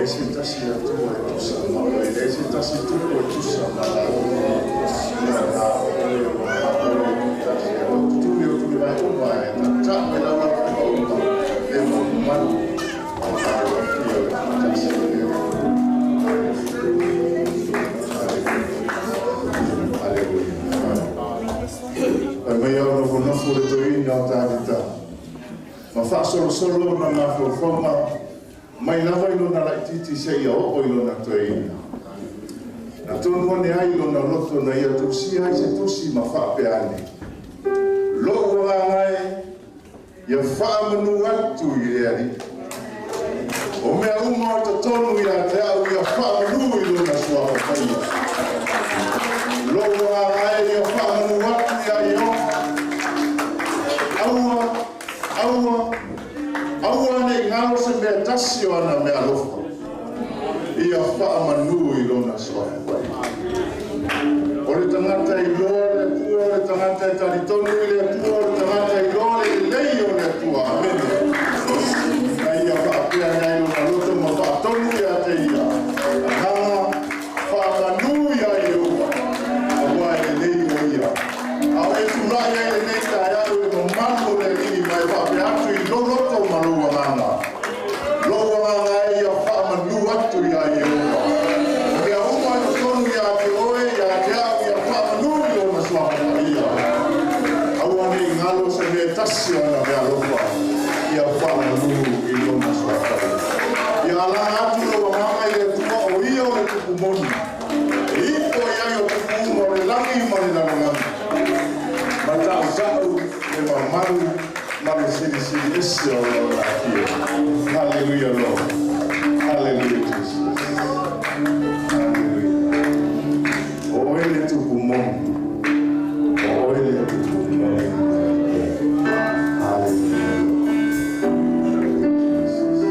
leai se tasi Atua e tusa ma Oe, e leai se tasi Tupu e tusa ma lau. Ia na Oe ua Oe tasi, o tutuli o tuli mai uma e tatau e lau lau uma, le mamalu o lau afio e tasi le. Aleluia. Fai mai au nofonofo le toeaina o Tavita, ma faasolosolo ona mafaufauga mai lava i lona laitiiti seia oo i lona toeaina. Na tonu ane ai lona loto na ia tusia ai se tusi ma faapea ane. Lo'u agaga e, ia faamanu atu i le Alii. O mea uma o totonu ia te au ia faamanu i lona suafa paia. Lo'u agaga e, ia faamanu atu ia Ieova. Aua, aua, aua nei galo se mea tasi o ana mea alofa. Ia faamanu i lona suafa paia. O le tagata iloa le Atua, o le tagata e talitonu i le Atua, o le tagata iloa le lelei o le Atua. Amene. Na ia faapea nei lona loto ma faatonu ia te ia. Agaga faamanu ia Ieova, aua e lelei o ia. A o e tulai ai lenei taeao i le mamalu o le Alii ma e faapea atu i lou loto ma lou agaga. Lou agaga e ia faamanu atu ia Ieova. O mea uma i totonu ia te oe, ia te au ia faamanu i lona suafa paia. Aua nei galo se mea tasi o ana mea alofa. Ia faamanu i lona suafa paia. Ia alaga atu lou agaga i le Atua o ia o le tupu moni. E ifo i ai o tupu uma o le lagi ma le lalolagi. Ma ta'uta'u le mamalu ma le silisili ese o lona afio. Hallelujah, Lord. Hallelujah, Jesus. Hallelujah. O oe le tupu moni. O oe le tupu moni. Hallelujah, Lord. Hallelujah, Jesus.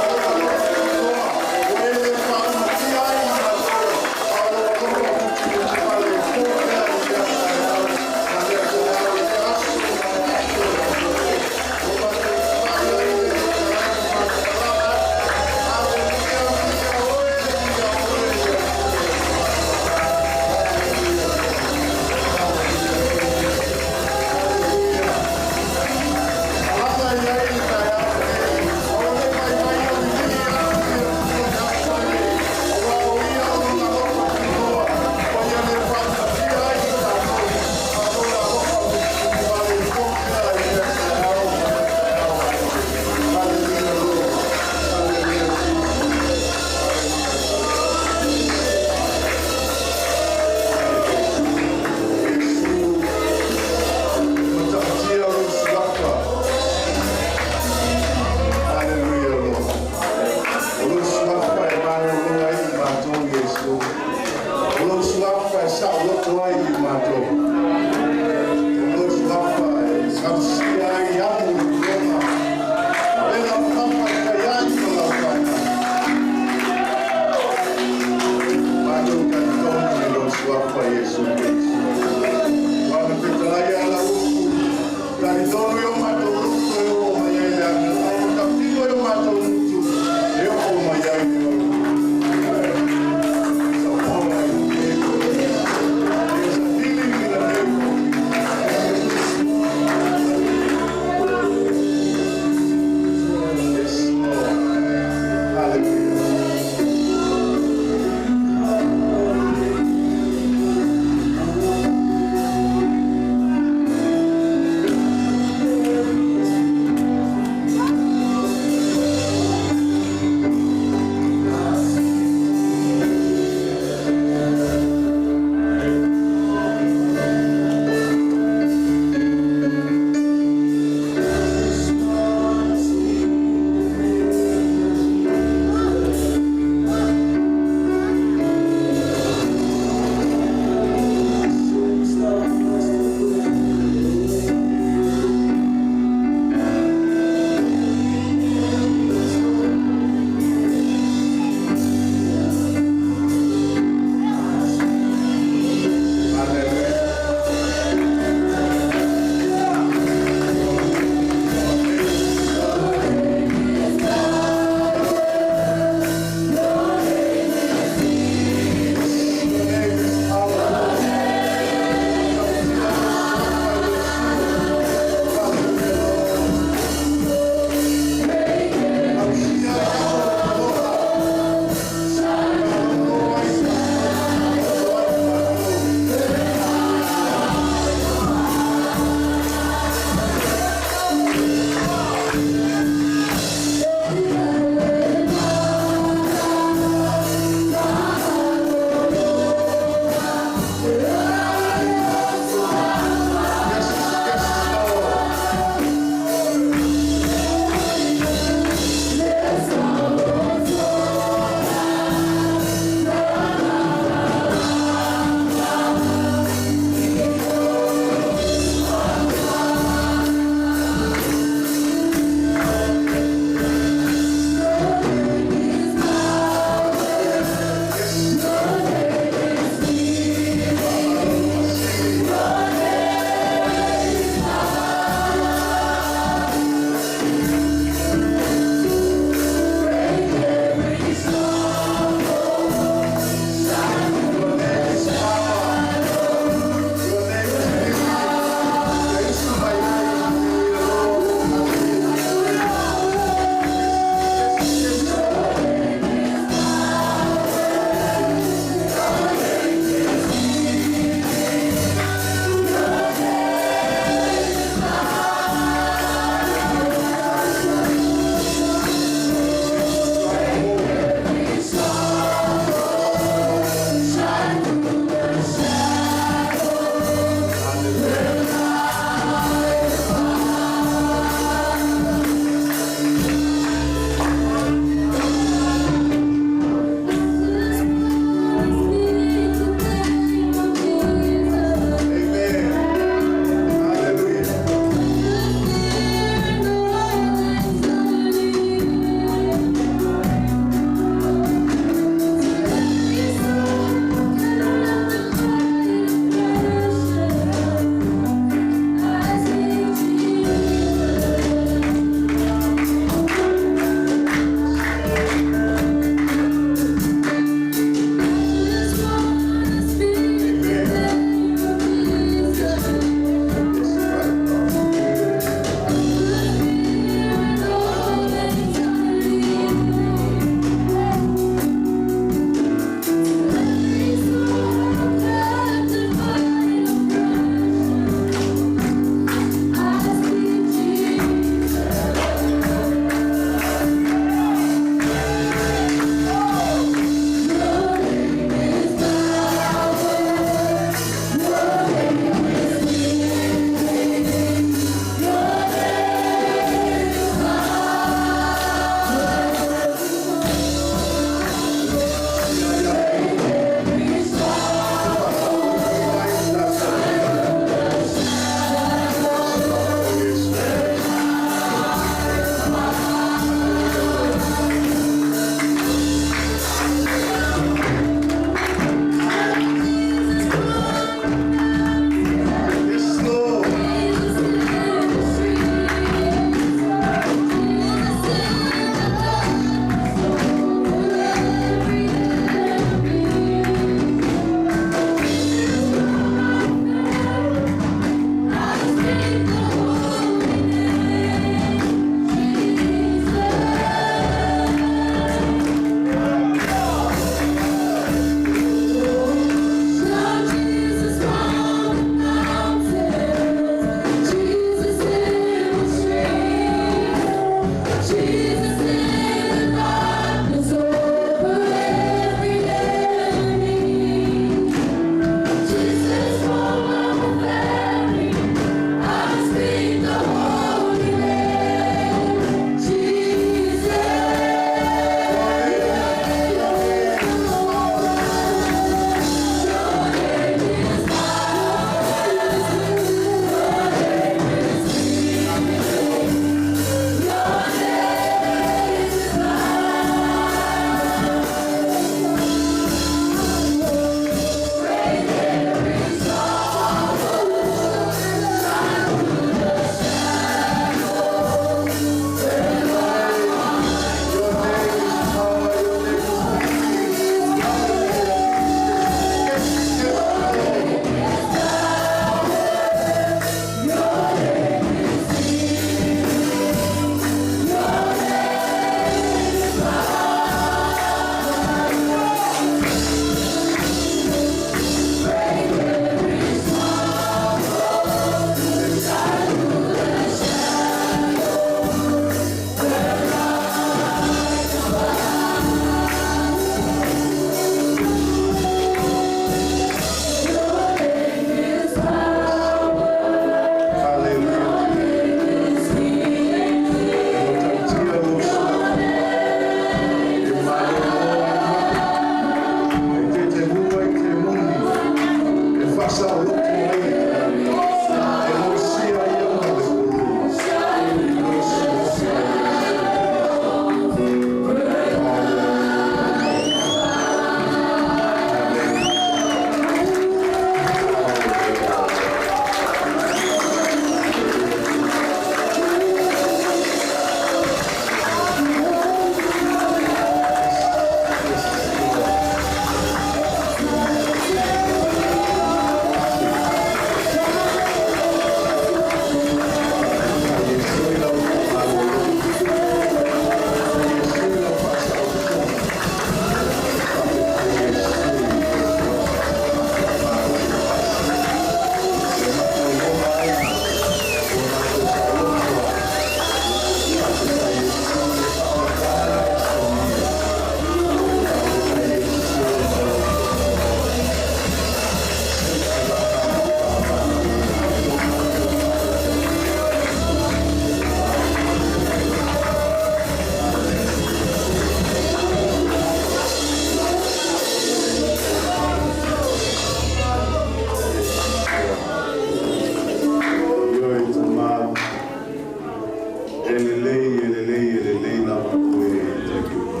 E lelei, e lelei, e lelei lava oe i taimi uma.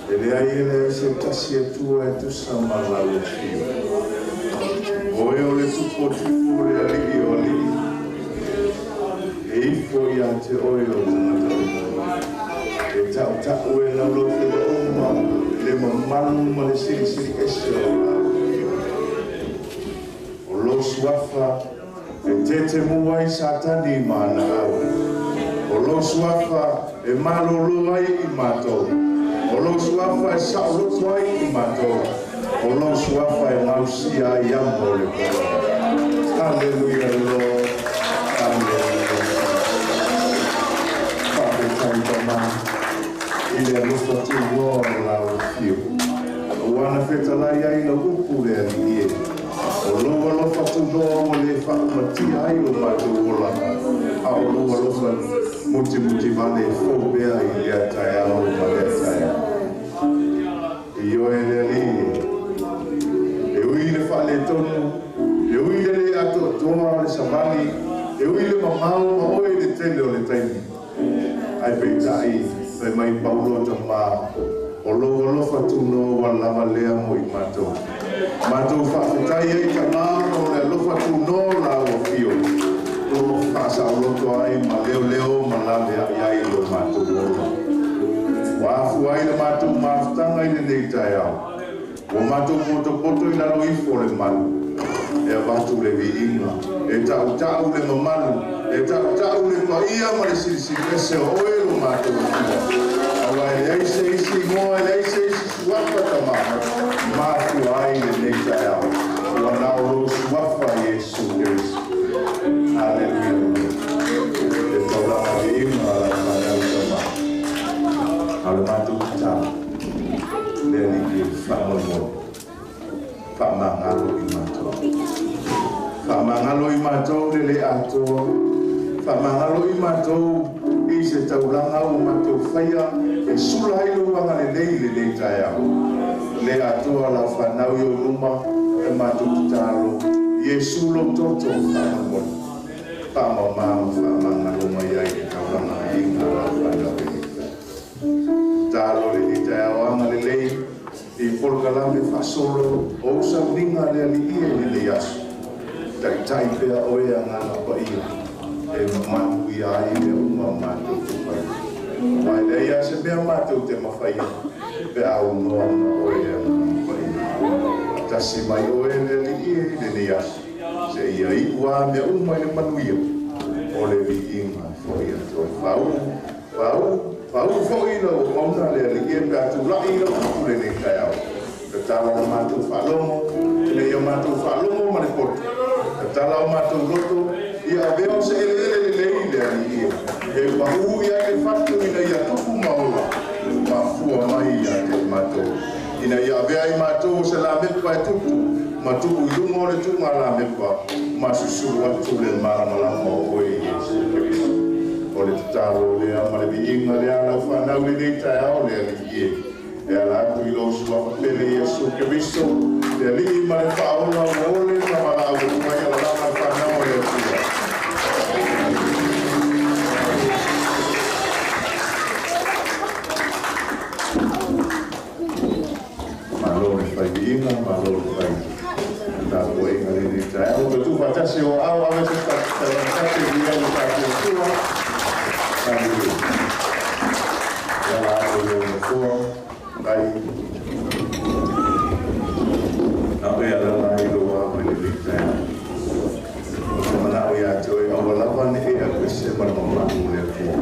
E leai e leai se tasi Atua e tusa ma lau afio. O oe o le Tupu o tupu o le Alii o alii. E ifo ia te oe o tagata uma. E tautau e laulaufiva uma le mamalu ma le silisili ese o lau afio. O lou suafa e tetemu ai Satani ma ana au. O lou suafa e malōlō ai i matou. O lou suafa e saoloto ai i matou. O lou suafa e gausia ai amo o le kolona. Hallelujah, Lord. Hallelujah. Faafetai Tama i le alofa tunoa o lau afio. Ua na fetalai ai lau upu le Alii e. O lou alofa tunoa ua le faaumatia ai lo matou ola, a o lou alofa mutimutivale e fou pea i lea taeao ma lea taeao. Ioe le Alii e. E ui i le faaletonu, e ui i le le atoatoa o le savali, e ui i le mamao ma oe i le tele o le taimi, ae peitai, fai mai Paulo Tama, o lou alofa tunoa ua lava lea mo i matou. Matou faafetai ai Tama mo le alofa tunoa o lau afio, o lo o faasaoloto ai ma leoleo ma laveai ai lo matou ola. Ua afua ai le matou mafutaga i lenei taeao. Ua matou potopoto i lalo ifo o le malu, e avatu le viiga, e tautau le mamalu, e tautau le paia ma le silisili ese o oe lo matou Atua. Aua e leai se isi igoa, e leai se isi suafa Tama, mafua ai lenei taeao. Ua na o lou suafa Iesu Keriso. Haleluia. Le taulaga viiga a lau fanau Tama. A o le matou tatalo, le Alii e faamolemole, faamagalo i matou. Faamagalo i matou le le atoa, faamagalo i matou i se taulaga ua matou faia e sula ai lou agalelei i lenei taeao. Le atoa lau fanau i ou luma e matou tatalo, Iesu lou toto faamolemole, faamama ma faamagalo mai ai le taulaga aiga a lau fanau e lenei taeao. Tatalo lenei taeao agalelei i polokalame faasolo o ou sauniga le Alii e i lenei aso. Taitai pea oe Agaga Paia e manuia ai mea uma matou te faia. Aua e leai lava se mea matou te mafaia pe a aunoa ma oe le Agaga Paia. Faatasi mai oe le Alii e i lenei aso, seia iu a mea uma i le manuia o le viiga e fo'i atu ai. Faauu, faauu, faauu fo'i lau auauna le Alii e pe a tula'i lau upu lenei taeao. Tatala la matou faalogo, ina ia matou faalogo ma le poto. Tatala o matou loto, ia avea o se eleele lelei le Alii e. E pahū i ai le fatu ina ia tupu ma ola, mafua mai ia te i matou. Ina ia avea ai matou o se lamepa e tupu, ma tuu i luga o le tuuga lamepa, ma susulu atu le malamalama o oe Iesu Keriso. O le tatalo lea ma le viiga lea a lau fanau i lenei taeao le Alii e. E ala atu i lou suafa pele Iesu Keriso, le Alii ma le Faaola ua ole ma valaau atu ai alalaga le fanau a le Atua. Malo le fai viiga, malo le fai tapuaiga lenei taeao. Ua toe tuufaatasi o aao ave se tauatate viia i lo tatou Atua. Haleluia. E ala atu i lou nofoa, tai na o e alala ai lou ao i lenei taeao. Ou te manao ia te oe, aua lava ne i e alu ese ma le mamalu o le Atua.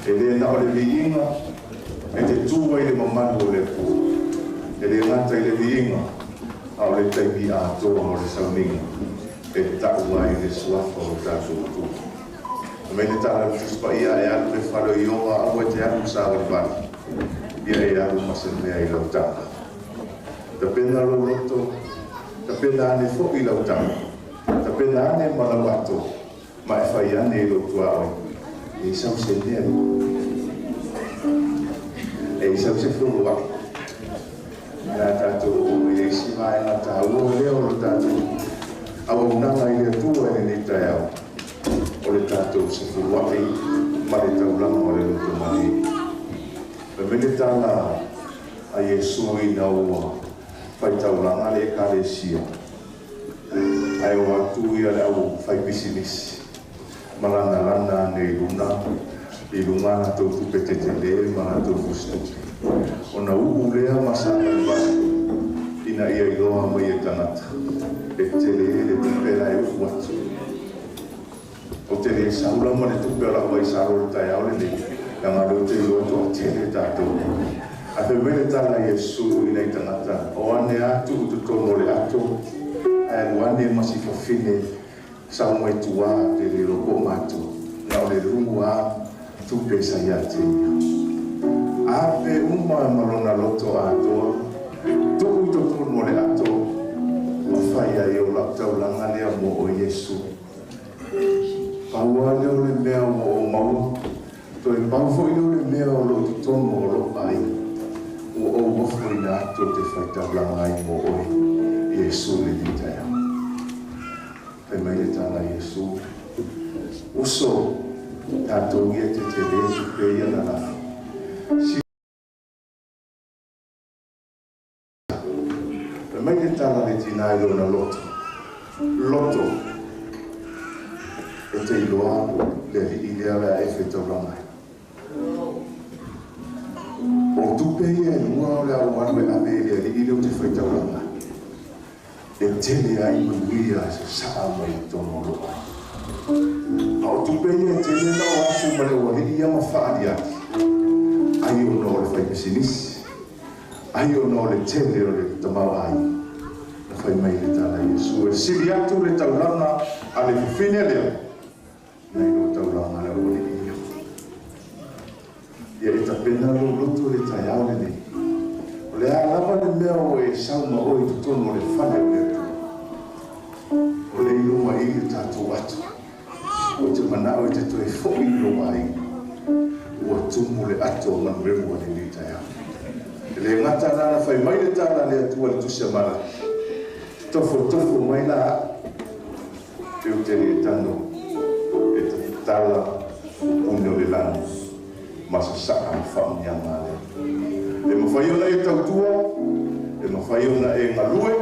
E le na o le viiga e te tū ai le mamalu o le Atua. E le gata i le viiga, a o le taimi atoa o le sauniga e tau ai le suafa o lo tatou Atua. Fai mai le tala a le Tusi Paia, E alu i le fale o Ioga, aua e te alu savalivali, ia e alu ma se mea i lau taga. Tapena lou loto, tapena ane foi lau taga, tapena ane ma lau ato, ma e fai ane i lou tuaoi, e sau se mea i E sau se feoloai. O le a tatou oo mai ai isi vaega taua lea o le tatou auaunaga i le Atua i lenei taeao. o le tatou sefulua'i ma le taulaga o le loto malie. Fai mai le tala a Iesu ina ua faitaulaga le Ekalesia, ae o atu ia le au faipisinisi ma lanalana ane i luna i luga latou tupe tetele ma latou fusitupe ona uu lea ma savalivali ina ia iloa mai e tagata e tele le tupe la e uu atu. Ou te le sau la ma le tupe o lau aisalo i le taeao lenei, leaga o lea ou te iloa toatele tatou. Ae fai mai le tala a Iesu i nai tagata, O ane atu i totonu o le ato, ae alu ane ma si fafine sau mai tua, te le iloa po o matou, na o le lua tupe sa ia te ia. Ape uma ma lona loto atoa, tuu i totonu o le ato, ma fai ai o lau taulaga lea mo oe Iesu. Pau lava lea o le mea ua ou maua, toe pau foi lea o le mea o lo o i totonu o lou aiga, ua ou ofoina atu ou te faitaulaga ai mo oe, Iesu i lenei taeao. Fai mai le tala a Iesu, Uso, tatou ia tetele tupe ia na lafo. Fai mai le tala a le tina i lona loto, Loto, e te iloa le alii lea o le a e faitaulaga ai. O tupe ia e lua o le a ou alu e ave i le alii lea ou te faitaulaga ai, e tele ai manuia e sasaa mai i totonu o lou aiga. A o tupe ia e tele na o atu ma le aualii ia ma faaaliali, ai ona o le faipisinisi, ai ona o le tele o le tamaoaiga. Na fai mai le tala a Iesu, E sili atu le taulaga a le fafine lea nai lo taulaga a le aualii ia. Ia e tapena lou loto i le taeao lenei. O le a lava le mea ua e sau ma oe i totonu o le fale o le Atua, o lea i luma i le tatou ato, ou te manao e te toe foi i lou aiga. Ua tumu le ato o manuelu a lenei taeao. E le gata la na fai mai le tala a le Atua i le Tusi a Malaki, Tofotofo mai la au, e ou te le tago e tatala pune o le lagi ma sasaa le faamanuiaga a le Atua. E mafai ona e tautua, e mafai ona e galue,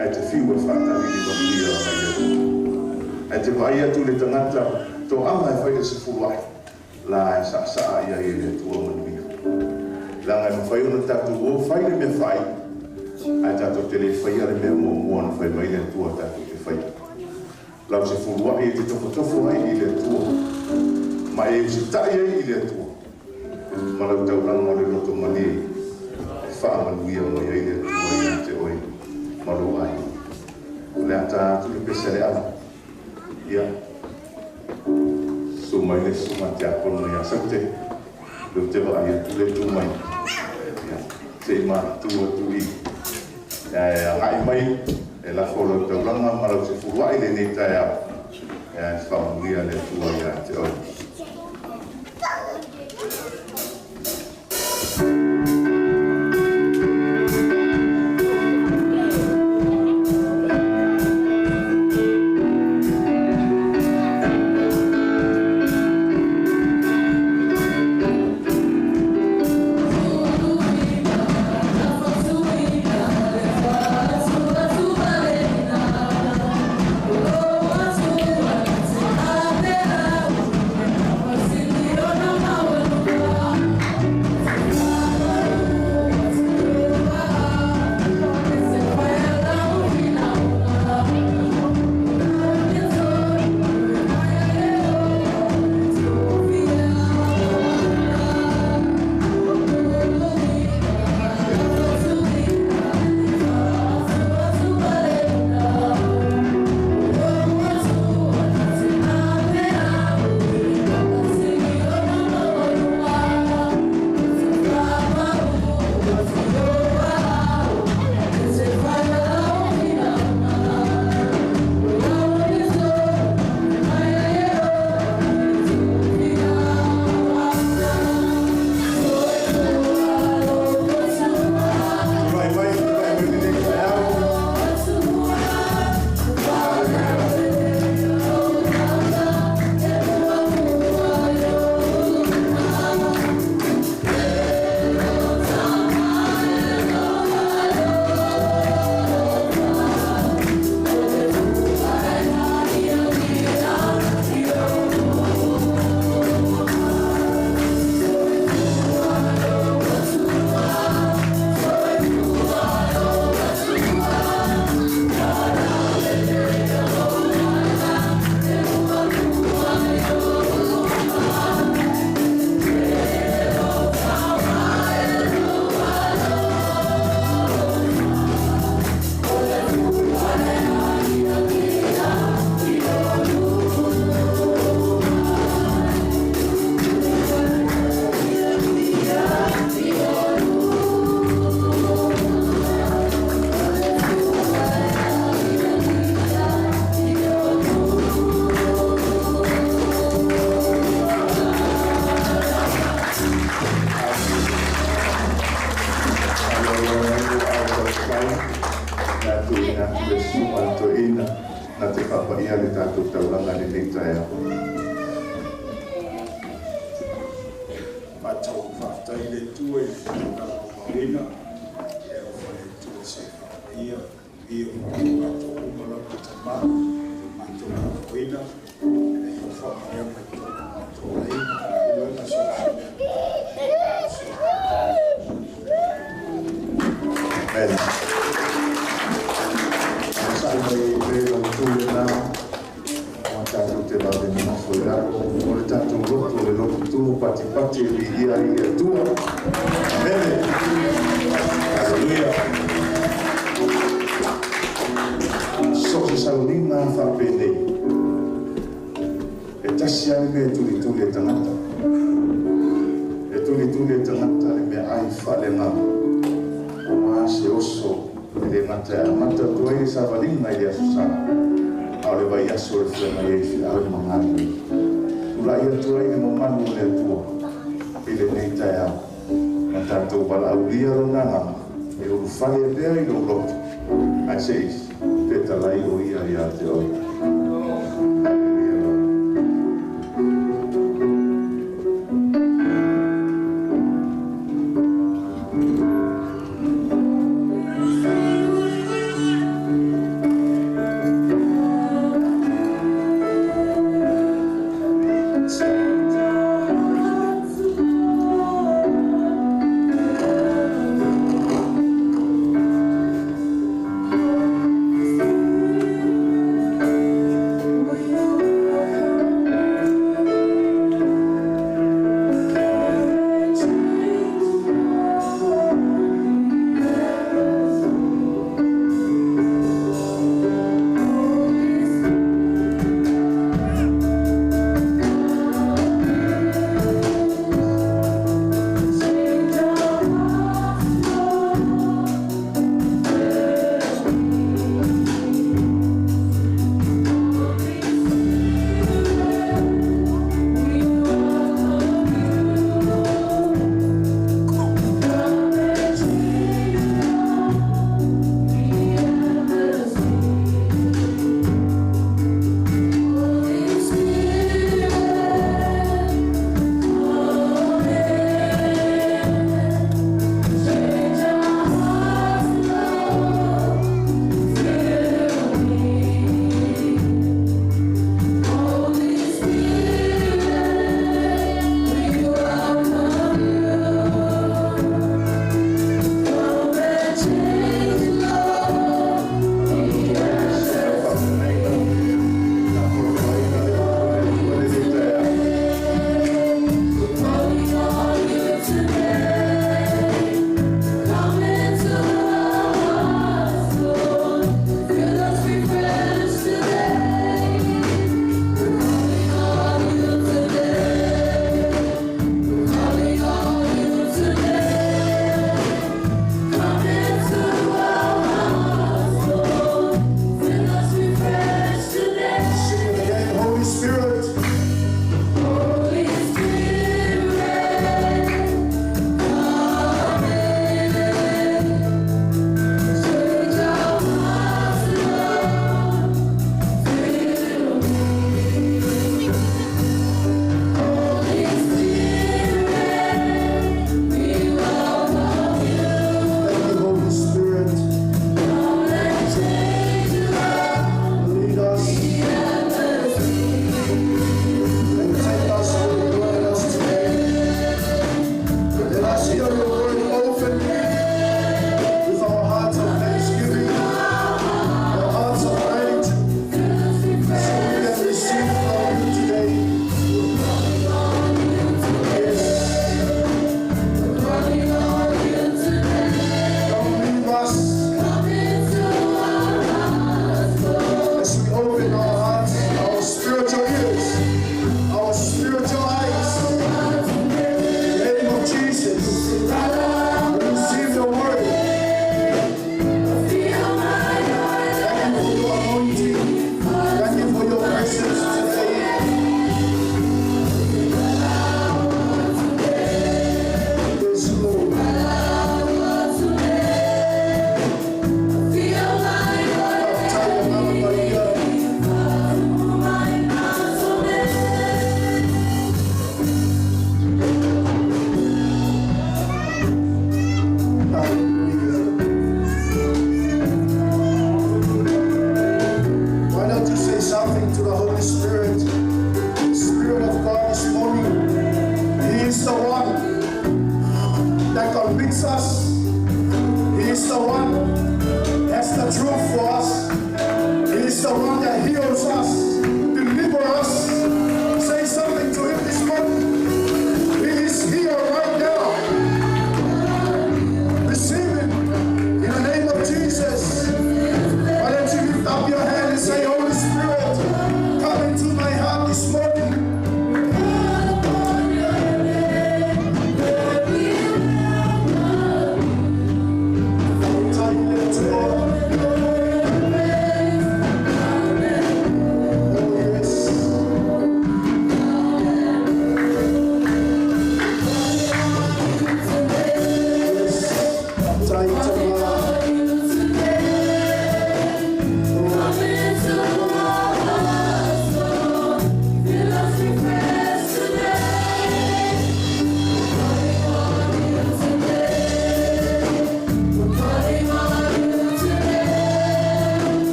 ae te fiu e faatali i le manuia mai le Atua. Ae te vaai atu i le tagata toaga e fai le 10 ae, la e saasaa i ai e le Atua manuia. Leaga e mafai ona tatou o fai le mea fai, ae tatou te le faia le mea muamua na fai mai le Atua tatou te faia. Lau sefulua'i e te tofotofo ai i le Atua, ma e usitai ai i le Atua, ma lau taulaga o le loto malie e faamanuia mai ai le Atua ia te oe ma lou aiga. O le a ta atu le pese a le ava. Ia, susu mai le susuga tiakono ia Saute, lea ou te vaai atu lea e tu mai. Ia, se i matutu atu i, ae agai mai e lafo lau taulaga ma lau sefulua'i i lenei taeao, ae faamanuia le Atua ia te oe. taeao. Faatau faafetai i le Atua i le valaauina e alofa le Atua se faamanuia ia o matou uma lava tama le matou nofoina e ia faamanuia mai totonu o matou aiga galuega so o se mea. Amen. Sai mai pe o tu le na o tātou te vave nofo i lalo o le tātou loto le loto tumu patipati e viia i le Atua. Amen. Hallelujah. So se sauniga faapenei e tasi lava le mea e tulituli e tagata e tulituli e tagata le meaai faaleagaga auā se oso e lē gata e amata atu ai le savaliga i le aso sa a o le vaiaso le feagai ai feau ma galuega tula'i atu ai le mamalu o le Atua i lenei taeao ma tatou valaaulia lona agaga e ulufale pea i lou loto ae se'i fetalai o ia iā te oe. Haleluia.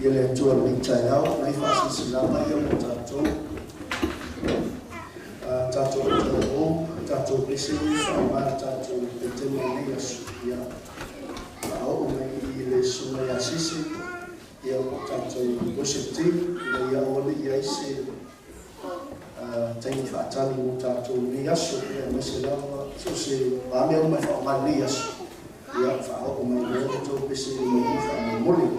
Ia le Atua i lenei taeao, nai faasilasilaga ia mo tatou. Tatou talavou, tatou pese faaaoga le tatou petema i lenei aso. Ia, faaoo mai i le susuga ia Sisi, ia po o tatou worship team, ina ia aua ne i i ai se taimi faatali mo tatou i lenei aso. Ia, aemaise lava so o se a mea uma e faaaoga i lenei aso. Ia, faaoo mai loa le tou pese i le faamolemole.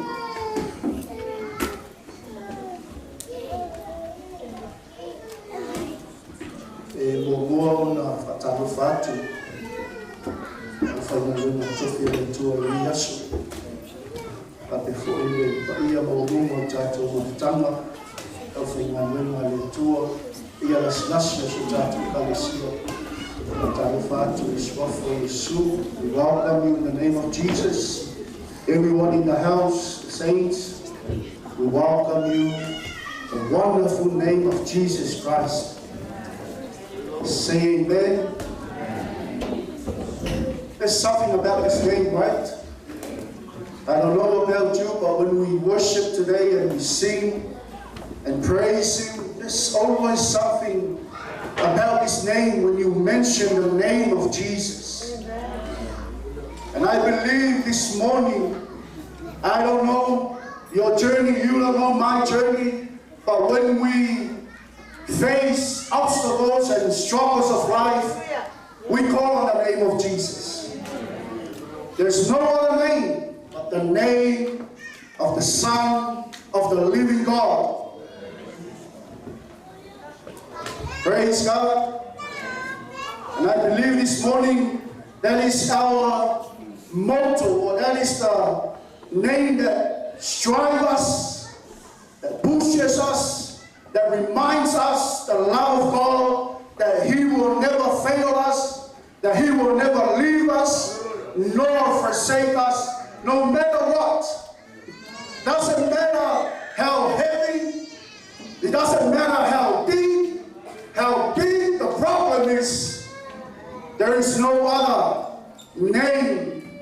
E muamua ona faatalofa atu aufaigaluega totofi a le Atua i lenei aso. Faapea foi le paia maualuga o le tatou mafutaga, aufaigaluega a le Atua, ia lasilasi o si o tatou Ekalesia. Faatalofa atu i suafa o Iesu. We welcome you in the name of Jesus. Everyone in the house, the saints, we welcome you in the wonderful name of Jesus Christ. Say amen. There's something about this name, right? I don't know about you, but when we worship today and we sing and praise Him, there's always something about His name when you mention the name of Jesus. And I believe this morning, I don't know your journey, you don't know my journey, but when we face obstacles and struggles of life, we call on the name of Jesus. There's no other name but the name of the Son of the living God. Praise God. And I believe this morning that is our motto, or that is the name that drives us, that pushes us, that reminds us the love of God, that He will never fail us, that He will never leave us, nor forsake us, no matter what. Doesn't matter how heavy, it doesn't matter how deep, how big the problem is, there is no other name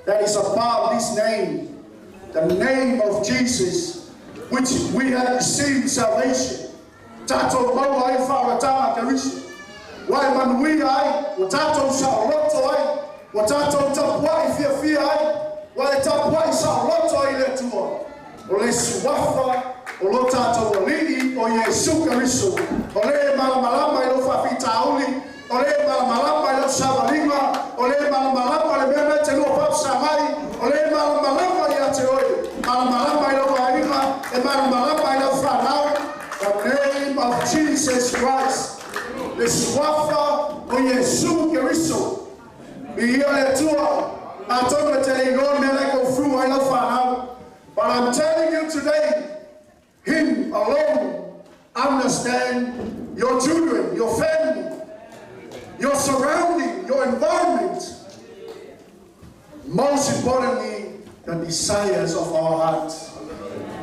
that is above this name, the name of Jesus, which we have received salvation. Tatou maua ai faaolataga Keriso. Ua e manuia ai, ua tatou saoloto ai, ua tatou tapuai fiafia ai, ua e tapuai saoloto ai i le Atua. O le suafa o lo tatou Alii o Iesu Keriso, o le e malamalama i lou faafitauli, o le e malamalama i lau savaliga, o le e malamalama i le mea na e te lua papasagai, o le e malamalama ia te oe, malamalama i lou aiga, e malamalama i lau fanau. The name of Jesus Christ, le suafa o Iesu Keriso. Viia le Atua. Atonu e te le iloa le mea la e go through ai lau fanau. But I'm telling you today, Him alone understand your children, your family, your surrounding, your environment. Most importantly, the desires of our hearts.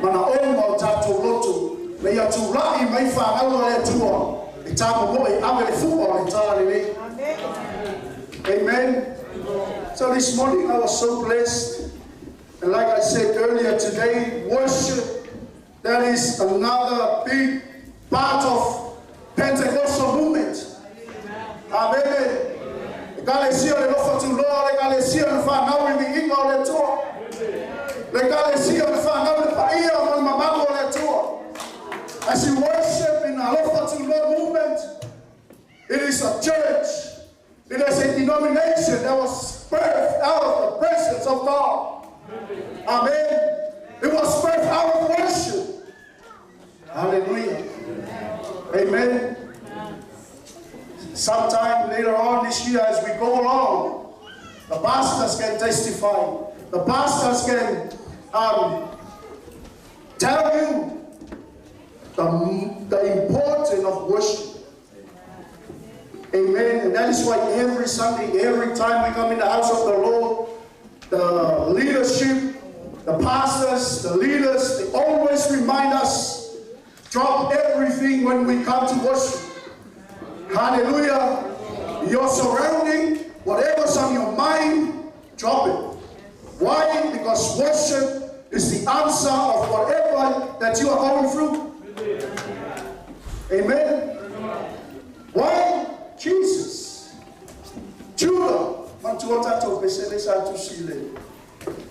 Manaoga o tatou loto, ina ia tulai mai fanau a le Atua e tamomoe e ave le fua o le talalelei. Amen. So this morning I was so blessed. And like I said earlier today, worship, that is another big part of Pentecostal movement. Amen. Ekalesia o le Alofa Tuloa, le Ekalesia na fanau i le viiga o le Atua. Le Ekalesia na fanau i le paia ma le mamalu o le Atua. As you worship in Alofa Tuloa movement, it is a church. It is a denomination that was birthed out of the presence of God. Amen. It was birthed out of worship. Hallelujah. Amen. Sometime later on this year, as we go along, the pastors can testify. The pastors can tell you the importance of worship. Amen. And that is why every Sunday, every time we come in the house of the Lord, the leadership, the pastors, the leaders, they always remind us, drop everything when we come to worship. Hallelujah. Your surrounding, whatever's on your mind, drop it. Why? Because worship is the answer of whatever that you are going through. Amen. Why? Jesus. Judah. Manatua tatou pesele sa tusi i le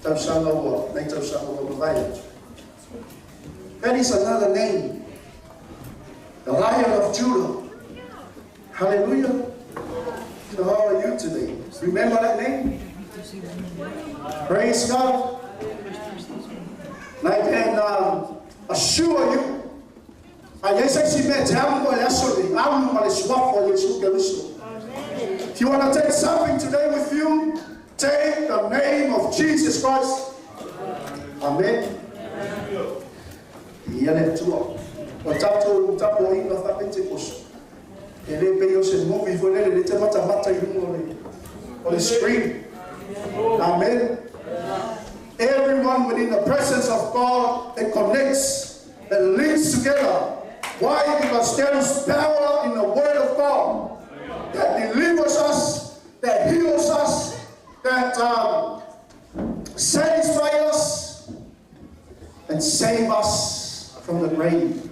tausaga ua, nei tausaga ua mavae atu. That is another name. The Lion of Judah. Hallelujah. So how are you today? Remember that name? Praise God. And I can assure you, a i ai se isi mea e te alu ai i le aso lenei, alu ma le Suafa o Iesu Keriso. If you want to take something today with you, take the name of Jesus Christ. Amen. Ia le Atua. O tatou tapuaiga faa-Pentekoso, e le pei o se movie foi lele, le te matamata i luga o le, o le screen. Amen. Everyone within the presence of God, it connects, it links together. Why? Because there is power in the Word of God that delivers us, that heals us, that satisfies us, and save us from the grave.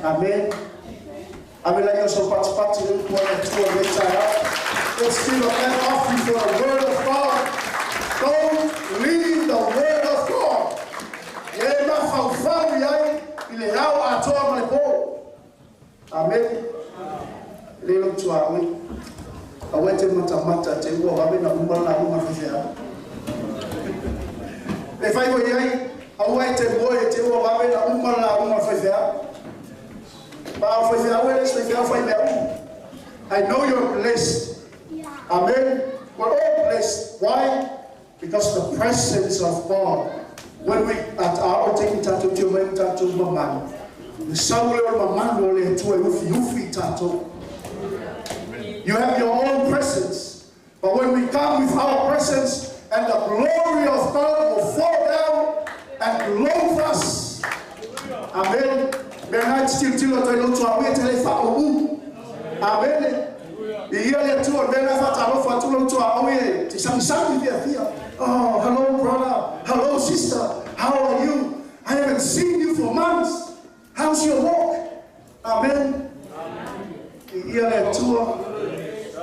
Amen. Amen. Let's give a clap offering for the Word of God. Don't leave the Word of God. Ia e mafaufau i ai i le ao atoa ma le po. Amen. Le lou tuaoi. Aua e te matamata te ua vave na uma lauga a le faifeau. E fai foi i ai, aua e te moe te ua vave na uma lauga a le faifeau. Pa o faifeau e le isi faifeau fai mea uma. I know you're blessed. Amen. We're all blessed. Why? Because the presence of God. When we at our taking tatou tio mai tatou mamalu. Le sau lea o le mamalu o le Atua e ufiufi i tatou. You have your own presence. But when we come with our presence and the glory of God will fall down and clothe us. Amen. Mea na e te tilotilo atu ai lou tuaoi e te le faauu. Amen. I ia le Atua, mea na faatalofa atu lou tuaoi e te sagisagi fiafia. Oh, hello brother. Hello sister. How are you? I haven't seen you for months. How's your walk? Amen. I ia le Atua.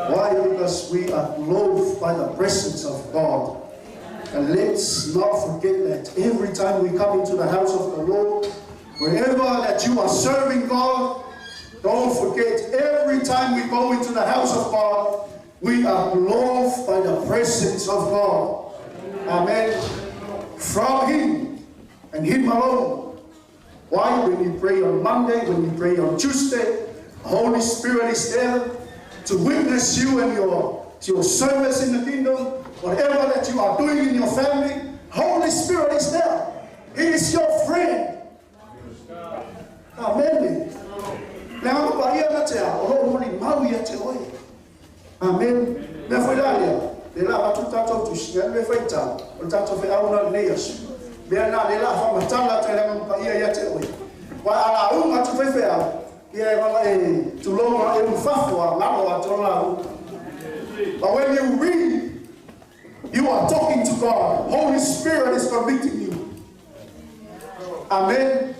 Why? Because we are clothed by the presence of God. And let's not forget that every time we come into the house of the Lord, wherever that you are serving God, don't forget every time we go into the house of God, we are clothed by the presence of God. Amen. From Him and Him alone. Why? When you pray on Monday, when you pray on Tuesday, the Holy Spirit is there to witness you and your service in the kingdom, whatever that you are doing in your family, Holy Spirit is there. He is your friend. Amen. Le Agaga Paia na te ao, o loo molimau ia te oe. Amen. Mea foi la lea, le la avatu le tatou tusi, le alu e faitau, o le tatou feau na lenei aso. Mea na le la faamatala atu e le Agaga Paia ia te oe. Ua a lauga atu faifeau, ia e vava e tulou a e ulu fafo a ngalo atu o lauga. But when you read, you are talking to God. Holy Spirit is convicting you. Amen.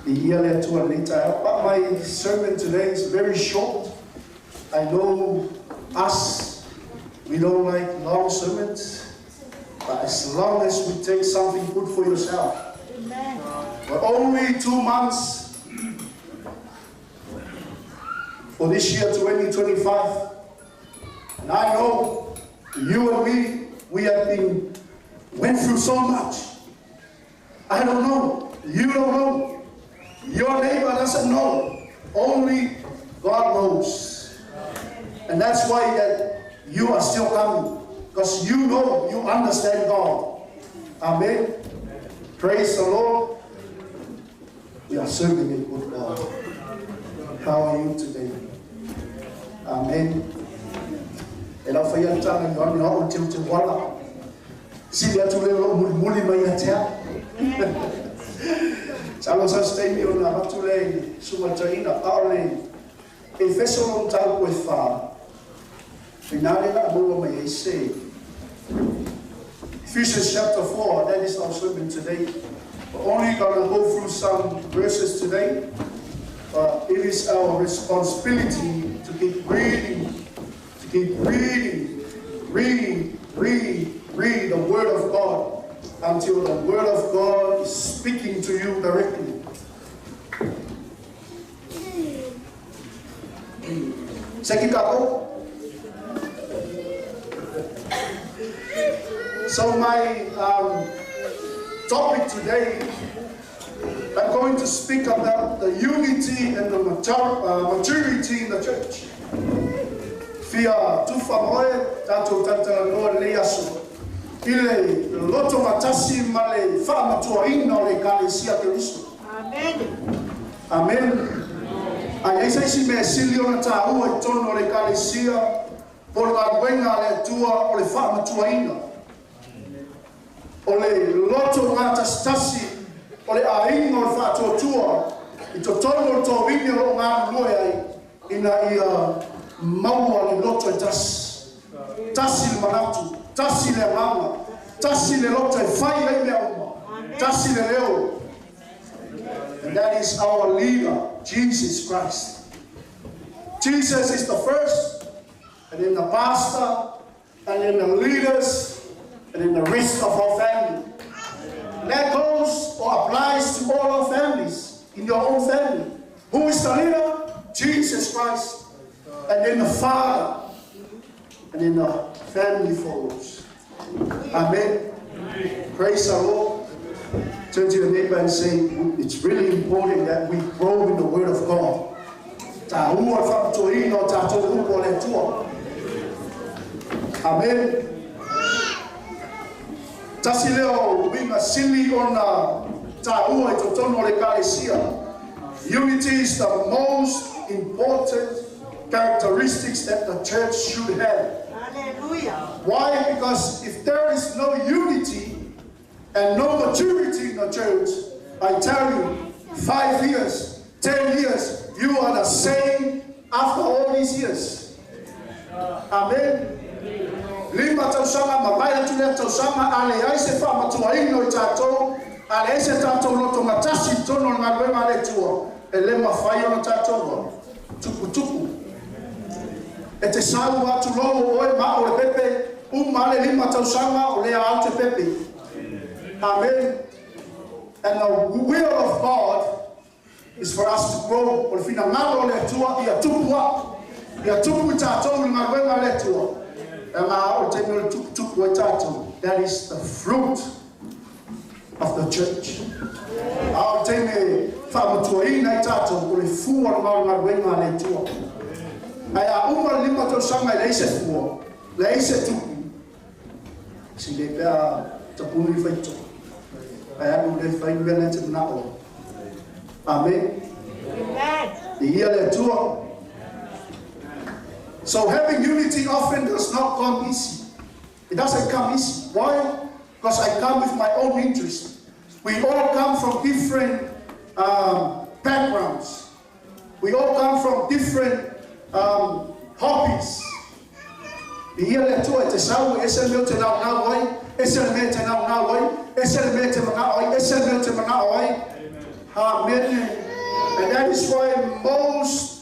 Viia le Atua i lenei taeao. But my sermon today is very short. I know us, we don't like long sermons, but as long as we take something good for yourself. Amen. But only 2 months for this year 2025. And I know you and me, we have been went through so much. I don't know. You don't know. Your neighbor doesn't know. Only God knows. And that's why that you are still coming. Because you know, you understand God. Amen. Praise the Lord. We are serving a good God. How are you today? Amen. E lau whai atu tanga i ona o te te wala. Sili atu le lo muli muli mai a te au. Sa lo sa steimi o na atu le suma taina a le e feso lo tau koe wha. I nā le la maua mai ai se Ephesians chapter 4, that is our sermon today. We're only going to go through some verses today. But it is our responsibility to keep reading, to keep reading, read, read, read the Word of God until the Word of God is speaking to you directly. Second couple. So my topic today, I'm going to speak about the unity and the maturity in the church. Fia tufa moe, tātou tautala le aso. I le loto matasi ma le whaamatuaina o le ekalesia Keriso. Amen. Amen. Ai eisa isi mea sili ona tāua i tonu o le ekalesia, po le galuega a le Atua o le whaamatuaina. O le loto ngātasitasi o le aiga o le faatuatua i totonu o le tovini o loo galulue ai ina ia maua le loto e tasi. Tasi le manatu, tasi le agaga, tasi le loto e fai ai mea uma, tasi le leo. And that is our leader, Jesus Christ. Jesus is the first, and then the pastor, and then the leaders, and then the rest of our family. And that goes or applies to all our families, in your own family. Who is the leader? Jesus Christ. And then the Father. And then the family follows. Amen. Praise the Lord. Turn to your neighbor and say, it's really important that we grow in the Word of God. Tāua le whakamatuaina o tātou upu o le Atua. Amen. Tasi lea o uiga sili ona tāua i totonu o le ekalesia. Unity is the most important characteristics that the church should have. Hallelujah. Why? Because if there is no unity and no maturity in the church, I tell you, 5 years, 10 years, you are the same after all these years. Amen. Lima tausaga mavae atu lea tausaga a leai se faamatuaina o i tatou, a leai se tatou loto gatasi i totonu o le galuega a le Atua, e lē mafai ona tatou tuputupu. E te sau atu lou o oe ma o le pepe, uma le 5 tausaga o lea au te pepe. Amen. And the will of God is for us to grow. O le finagalo o le Atua ia tupu a. Ia tupu i tatou i le galuega a le Atua. E ngā o te mea o le tuputupu ai tātou. That is the fruit of the church. A o te mea whaamatuaina i tātou o le fua o le galuega a le Atua. Ai a uma le 5 tausaga i leai se fua, leai se tupu, si le pea tapuni whaito. Ai anu le whai mea le te manao. Amen. Amen. I ia le Atua. So having unity often does not come easy. It doesn't come easy. Why? Because I come with my own interest. We all come from different backgrounds. We all come from different hobbies. I ia le Atua e te sau, e ese le mea o te naunau ai, ese le mea te naunau ai, ese le mea te manao ai, ese le mea te manao ai. Amen. And that is why most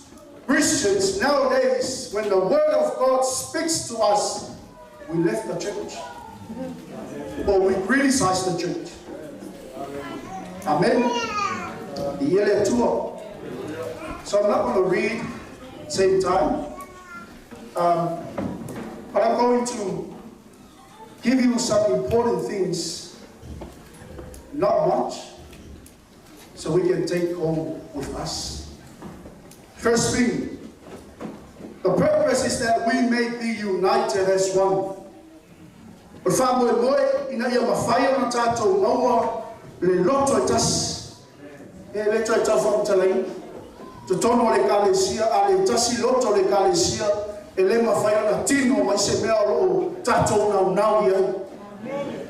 Christians nowadays, when the Word of God speaks to us, we left the church. Or we criticize the church. Amen. I ia le Atua. So I'm not going to read same time. But I'm going to give you some important things, not much, so we can take home with us. First thing, the purpose is that we may be united as one. O le whaamoemoe ina ia mawhai ona tātou maua le loto e tasi. E le toi tau whakamutalaina. Totonu o le ekalesia, a le tasi loto o le ekalesia, e le mawhai ona tino mai se mea o loo tātou naunau i ai.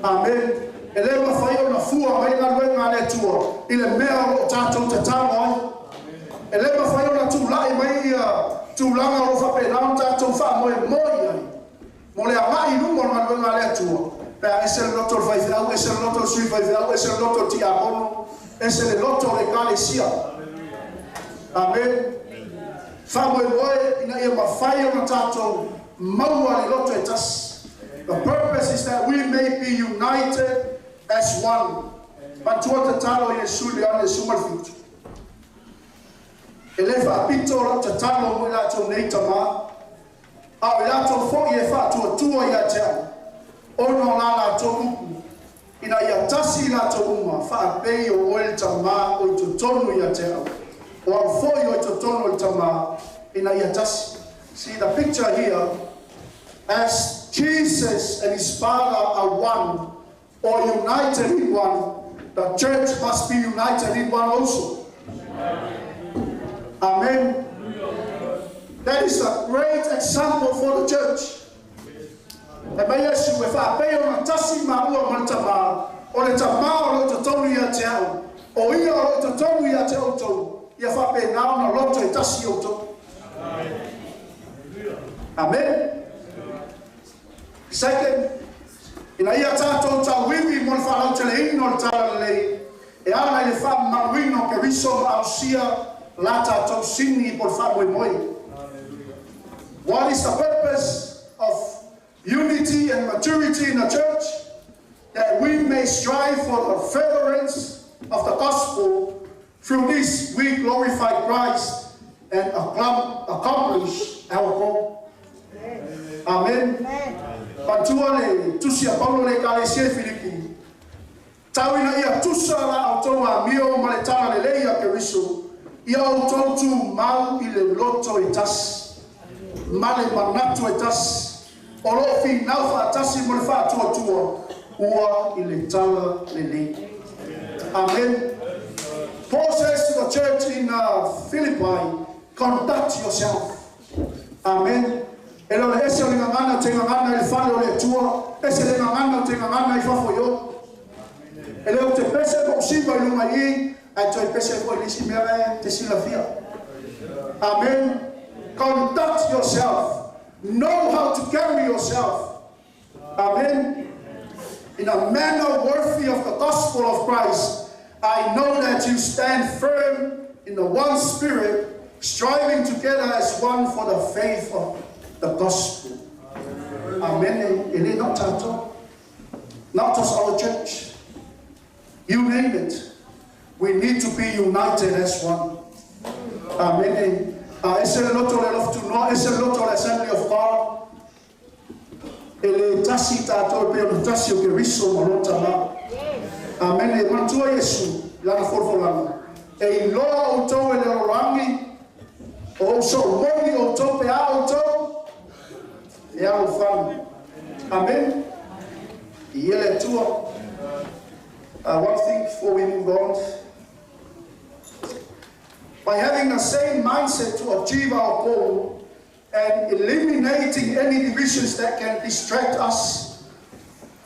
Amen. E le mawhai ona fua mai galuega a le Atua i le mea o loo tātou tatalo ai. E le mawhai ona tūlai mai ia tūlanga o lo whapena o tātou whaamoemoe ai. Mo le agai i luma o le galuega a le Atua. Pe a ese le loto o le faifeau, ese le loto o le sui faifeau, ese le loto o le tiakono, ese le loto o le ekalesia. Amen. Faamoemoe ina ia mafai ona tatou maua le loto e tasi. The purpose is that we may be united as one. Manatua tatalo a Iesu i le Ioane 17. E le faapito lau tatalo mo i latou nei Tamā, a o i latou foi e faatuatua ia te au, ona o la latou upu, ina ia tasi i latou uma, faapei o oe le Tamā o i totonu ia te au, o au foi o i totonu o le Tamā, ina ia tasi. See the picture here, as Jesus and his Father are one, or united in one, the church must be united in one also. Amen. That is a great example for the church. E mai Iesu e faapei ona tasi maua ma le Tamā, o le Tamā o lo o totonu ia te au, o ia o lo o totonu ia te outou, ia faapena ona loto e tasi outou. Amen. Second, ina ia tatou tauivi mo le faalauteleina o le Talalelei e ala i le faamamaluina o Keriso ma ausia la tatou sini po o le faamoemoe. What is the purpose of unity and maturity in the church? That we may strive for the furtherance of the gospel. Through this we glorify Christ and accomplish our goal. Amen. Manatua le tusi a Paulo i le Ekalesia i Filipi, Tau ina ia tusa la outou amio ma le talalelei a Keriso, ia outou tumau i le loto e tasi, ma le manatu e tasi, o lo o finau faatasi mo le faatuatua ua i le tala lelei. Amen. Paul says to the church in Philippi, conduct yourself. Amen. E le o le ese o le gagana ou te gagana i le fale o le Atua, ese le gagana ou te gagana i fafo i o. E le o te pese po o siva i luga i i, ae toe pese foi i le isi mea e te silafia. Amen. Conduct yourself. Know how to carry yourself. Amen. In a manner worthy of the gospel of Christ, I know that you stand firm in the one spirit, striving together as one for the faith of the gospel. Amen. E le na o tatou. Not just our church. You name it. We need to be united as one. Amen. A ese le loto o le Alofa Tunoa, ese le loto o le Assembly of God. E le tasi tatou e pei ona tasi o Keriso ma lona Tamā. Amene. Manatua Iesu i lana folafolaga, E iloa outou e le lalolagi o ou soomoni outou pe a outou e alofani. Amene. Viia le Atua. One thing before we move on. By having the same mindset to achieve our goal and eliminating any divisions that can distract us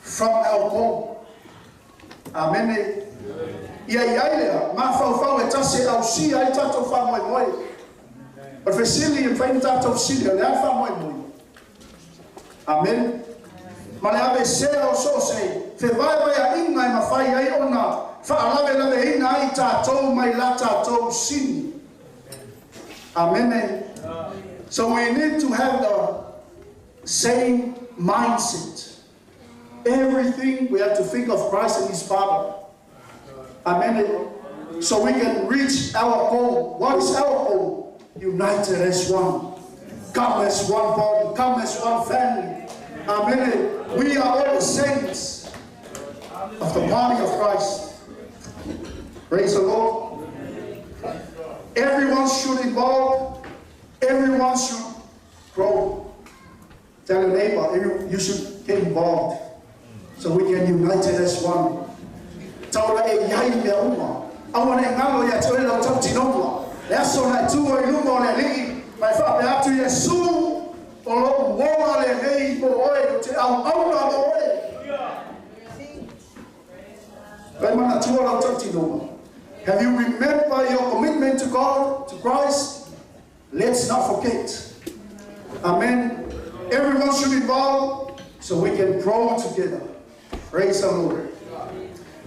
from our goal. Amene. Ia i ai lea, mafaufau e tasi e ausia ai tatou faamoemoe. O le fesili, e mafai ona tatou fesili, o le a le faamoemoe? Amene. Ma le aveesea o so o se fevaevaeaiga e mafai ai ona faalavelaveina ai tatou mai la tatou sini. Amene. So we need to have the same mindset. Everything we have to think of Christ and His Father. Amen. So we can reach our goal. What is our goal? United as one. Come as one body. Come as one family. Amen. We are all the saints of the body of Christ. Praise the Lord. Everyone should involve. Everyone should grow. Tell your neighbor, you should get involved so we can unite it as one. Tau ina e i ai mea uma. Aua ne i galo ia te oe lau tautinoga. Le aso na e tu ai i luma o le Alii, ma e faapea atu, Iesu, o lou ola lenei mo oe, ou te auauna mo oe. Pai manatua lau tautinoga. Have you remember your commitment to God, to Christ? Let's not forget. Amen. Everyone should involve so we can grow together. Praise the Lord.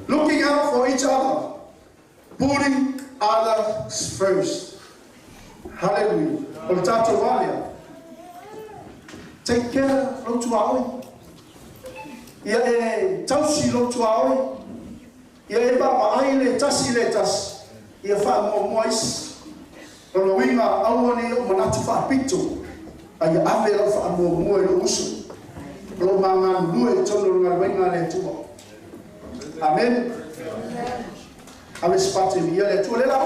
Looking out for each other, putting others first. Hallelujah. O le tatou valea. Take care lou tuaoi. Ia e tausi lou tuaoi. Ia e vaavaai le tasi le tasi. Ia faamuamua isi. O lona uiga aua ne i ou manatu faapito. A ia ave lau faamuamua i lou uso. O lo o ma galulue i totonu o le galuega a le Atua. Amen. Ave se pate viia le Atua le la.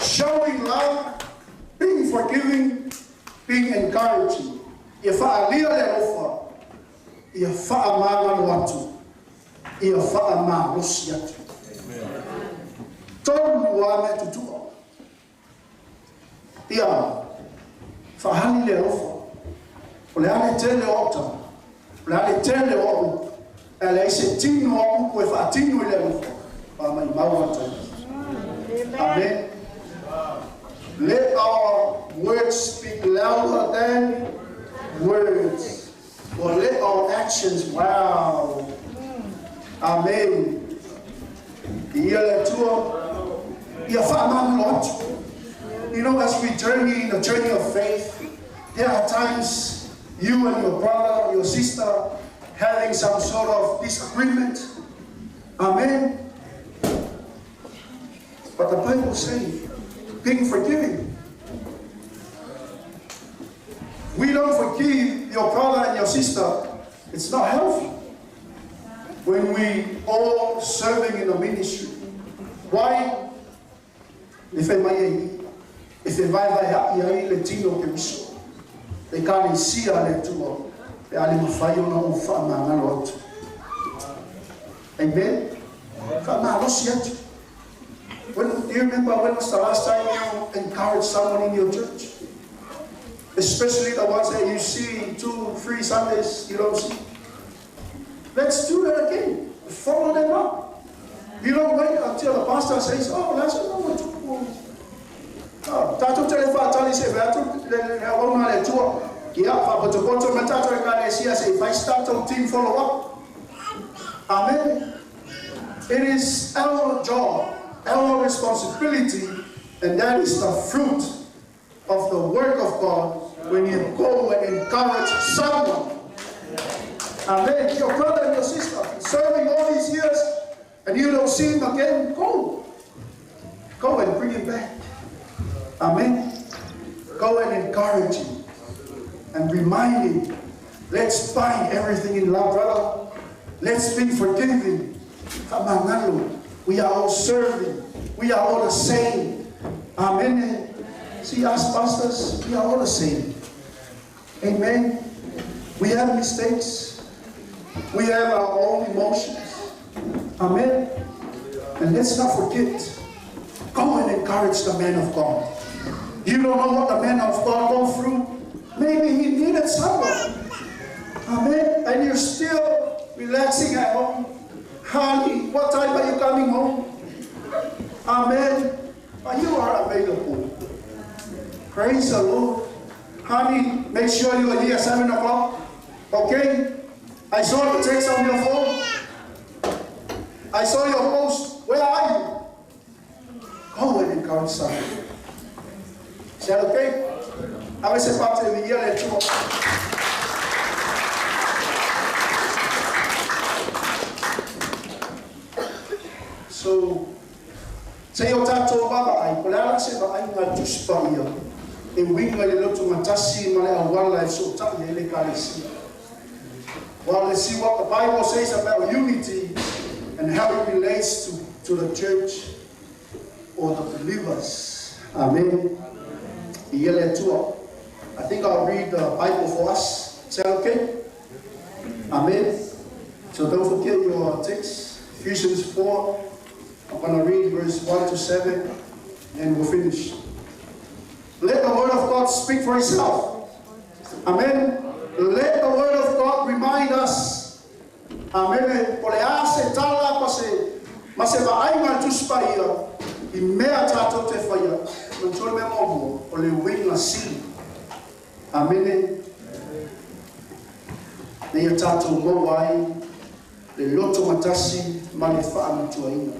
Showing love, being forgiving, being encouraging. Ia faaalia le alofa, ia faamagalo atu, ia faamalosi atu. Tolu lava mea tutua. Ia faaali le alofa. O le a le tele o au tala, o le a le tele o au upu, ae leai se tino o au upu e faatino i le alofa, ua maumau lava taimi. Amen. Let our words speak louder than words. Or let our actions wow. Amen. Ia le Atua, ia faamagalo atu. As we journey in the journey of faith, there are times you and your brother, your sister, having some sort of disagreement. Amen. But the Bible says, being forgiving. We don't forgive your brother and your sister, it's not healthy. When we all serving in the ministry. Why? E fai mai ai, e fevaevaea'i ai le tino o Keriso, le Ekalesia a le Atua, pe a le mafai ona ou faamagalo atu. Amen. Faamalosi atu. Do you remember when was the last time you encouraged someone in your church? Especially the ones that you see 2, 3 Sundays you don't see. Let's do that again. Follow them up. You don't wait until the pastor says, oh, that's no, tatou te le faatali se fai atu le auauna a le Atua. Ia, faapotopoto mai tatou Ekalesia se i fai se tatou team follow up. Amen. It is our job, our responsibility, and that is the fruit of the work of God when you go and encourage someone. Amen. Your brother and your sister serving all these years, and you don't see him again, go. Go and bring him back. Amen. Go and encourage him and remind him. Let's bind everything in love, brother. Let's be forgiving. Faamagalo. We are all serving. We are all the same. Amen. See, us pastors, we are all the same. Amen. We have mistakes. We have our own emotions. Amen. And let's not forget, go and encourage the man of God. You don't know what the man of God go through. Maybe he needed someone. Amen. And you're still relaxing at home. Honey, what time are you coming home? Amen. But you are available. Praise the Lord. Honey, make sure you are here at 7 o'clock. Okay? I saw the text on your phone. I saw your post. Where are you? Go and encourage someone. Is that okay? Ave se pate viia le Atua. So, se i o tatou vaavaai, po o le a la se vaaiga a le Tusi Paia e uiga i le lotogatasi ma le auala e fesootai ai le Ekalesia. Well, let's see what the Bible says about unity and how it relates to the church or the believers. Amen. Viia le Atua. I think I'll read the Bible for us. Is that okay? Amen. So don't forget your text, Ephesians 4. I'm going to read verse 1 to 7, and we'll finish. Let the word of God speak for itself. Amen. Let the word of God remind us. Amen. Po o le a se tala pa se ma se vaaiga a le Tusi Paia i mea tatou te faia, manatua le mea muamua, o le uiga sili. Amene. Na ia tatou maua ai le loto matasi ma le faamatuaina.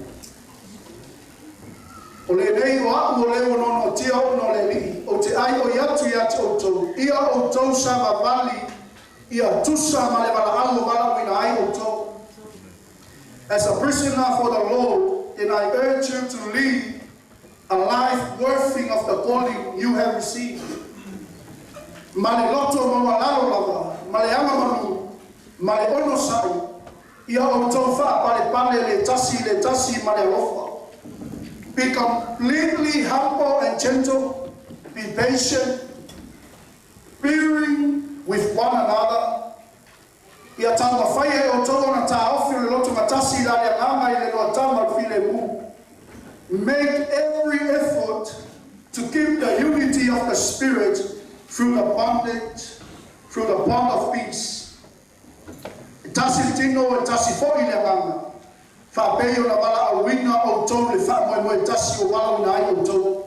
O lenei o a'u o le ua noanoatia ona o le Alii, ou te aioi atu ia te outou, ia outou savavali, ia tusa ma le valaau ua valaauina ai outou. As a prisoner for the Lord, then I urge you to lead a life worthy of the calling you have received. Ma le loto maualalo lava, ma le agamalu, ma le onosa'i, ia outou faapalepale le tasi le tasi ma le alofa. Be completely humble and gentle. Be patient, bearing with one another. Ia taumafai e outou ona taofi o le loto matasi la le agaga i le loatama o le filemu. Make every effort to keep the unity of the Spirit through the bond of peace. E tasi le tino, e tasi fo'i le agaga. Faapei ona valaauina outou le faamoemoe tasi ua valaauina ai outou.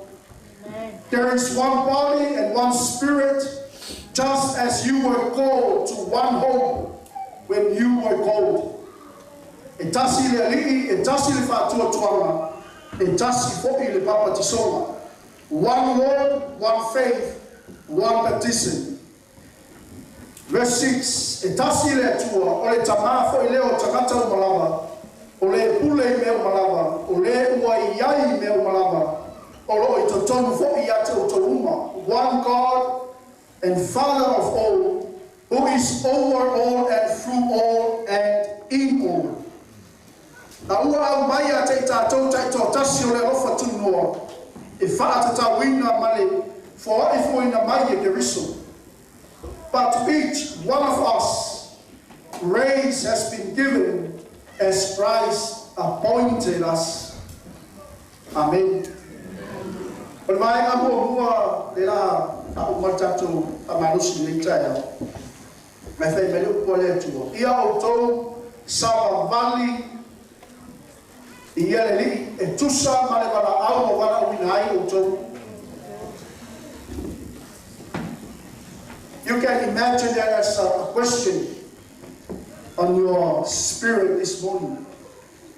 There is one body and one spirit, just as you were called to one hope when you were called. E tasi le Alii, e tasi le faatuatuaga, e tasi fo'i le papatisoga. One Lord, one faith, one baptism. Verse 6, e tasi le Atua, o le Tamā fo'i lea o tagata uma lava, o le pule i mea uma lava, o le ua i ai i mea uma lava, o loo i totonu fo'i ia te outou uma. One God and Father of all, who is over all and through all and in all. A ua aumai ia te i tatou taitoatasi o le alofa tunoa, e faatatauina ma le foaifoina mai e Keriso. But to each one of us, grace has been given as Christ appointed us. Amen. O le vaega muamua le la faauma le tatou faamalosi nei taeao. Mai fai mai le upu a le Atua. Ia outou savavali i ia le Alii e tusa ma le valaau ua valaauina ai outou. You can imagine that as a question on your spirit this morning.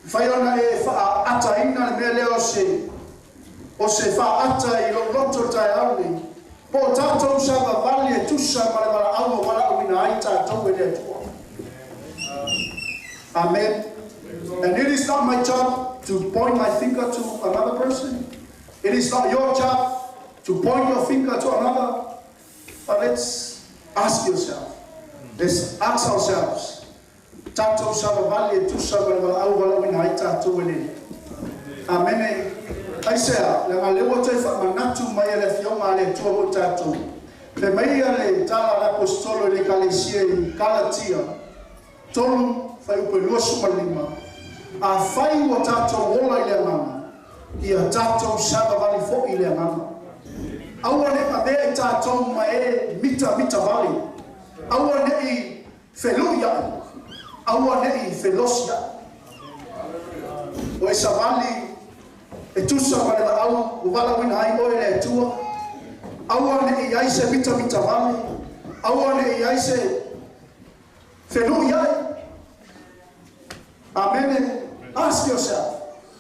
Fai ona e faaataina le mea lea o se faata i lou loto taeao nei. Po o tatou savavali e tusa ma le valaau ua valaauina ai tatou e le Atua. Amen. And it is not my job to point my finger to another person. It is not your job to point your finger to another. But let's ask yourself. Let's ask ourselves. Tatou savavali e tusa ma le valaau valaauina ai tatou e le. Amene. Aisea, le nga leua toe faamanatu mai e le afioga a le Atua mo tatou. Fe mai ia le tala a le apostolo i le ekalesia i Kalatia, 3:25. Afai ua tatou ola i le agaga, ia tatou savavali fo'i i le agaga. Aua ne'i avea i tatou ma e mitamita vale. Aua ne'i felu'ia'i. Aua ne'i felosia'i. O e savali e tusa ma le valaau ua valaauina ai oe e le Atua. Aua ne'i i ai se mitamita vale. Aua ne'i i ai se felu'ia'i. Amene. Ask yourself.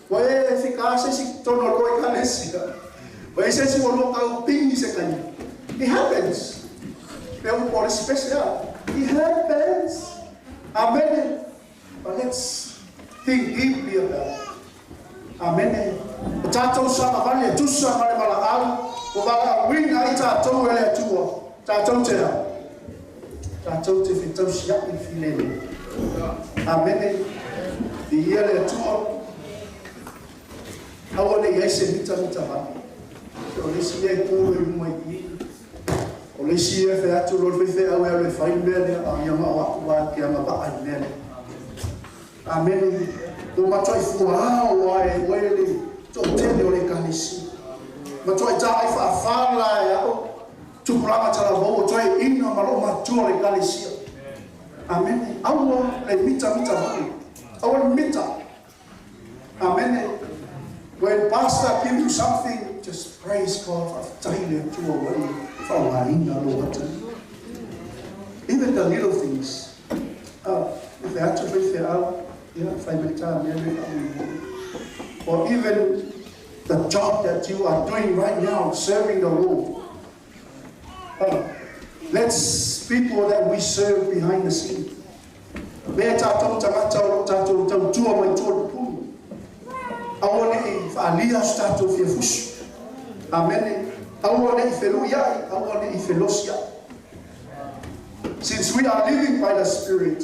Ua e fika se isi tonu o le tou ekalesia. Ua i ai se isi ua lua kau pigi se taimi. It happens. Pe upu o le isi pese a. It happens. Amene. But let's think deeply about it. Amene. O tatou savavali e tusa ma le valaau ua valaauina ai tatou e le Atua. Tatou te a? Tatou te fetausia'i i le filemu. Amene. Viia le Atua. Aua ne i ai se mitamita vale. O le isi mea e pulu i luma i i. O le isi e fai atu loa le faifeau e alu e fai le mea lea, a ia ma o a'u lava e te agavaa i le mea lea. Amene. Ua matuai fuao lava e oe le toatele o le ekalesia. Matuai taai faafala e a'u tupulaga talavou o toeaiina ma loomatua o le ekalesia. Amene. Aua le mitamita vale. Aua le mita. Amene. When pastor give you something, just praise God. Faafetai i le Atua ua e faaaogaina lou atalii. Even the little things. E fai atu faifeau, ia, fai mai ta mea le faamoemoe. Or even the job that you are doing right now, serving the Lord. Let's people that we serve behind the scene. Mea tātou tagata o lo tātou tautua mai tua o le pulu. Aua ne'i faaalia so tatou fiafusu. Amene. Aua ne'i feluia'i, aua ne'i felosia'i. Since we are living by the Spirit,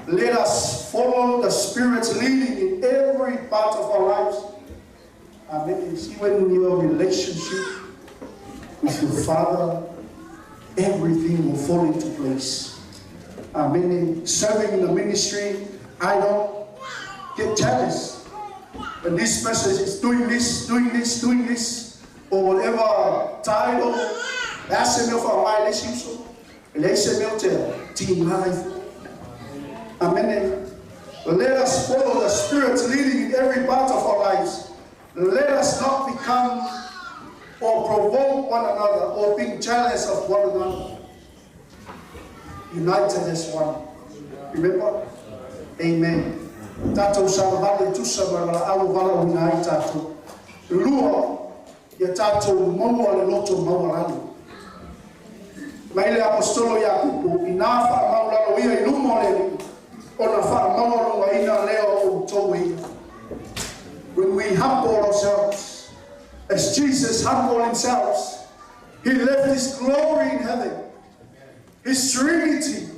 let us follow the Spirit's leading in every part of our lives. Amen. You see, when your relationship with your Father, everything will fall into place. Amen. Serving in the ministry, I don't get jealous. When this person is doing this, doing this, doing this, or whatever title, ask me for my relationship. Team life. Amen. Let us follow the Spirit's leading in every part of our lives. Let us not become or provoke one another or being jealous of one another. United as one. Remember? Amen. Tatou savavali e tusa ma le valaau ua valaauina ai tatou. Lua, ia tatou maua le loto maualalo. Mai le Aposetolo Iakopo, Inā faamaualalo ia i luma o le Alii, ona faamaualugaina lea o outou e ia. When we humble ourselves, as Jesus humbled himself, he left his glory in heaven, his Trinity,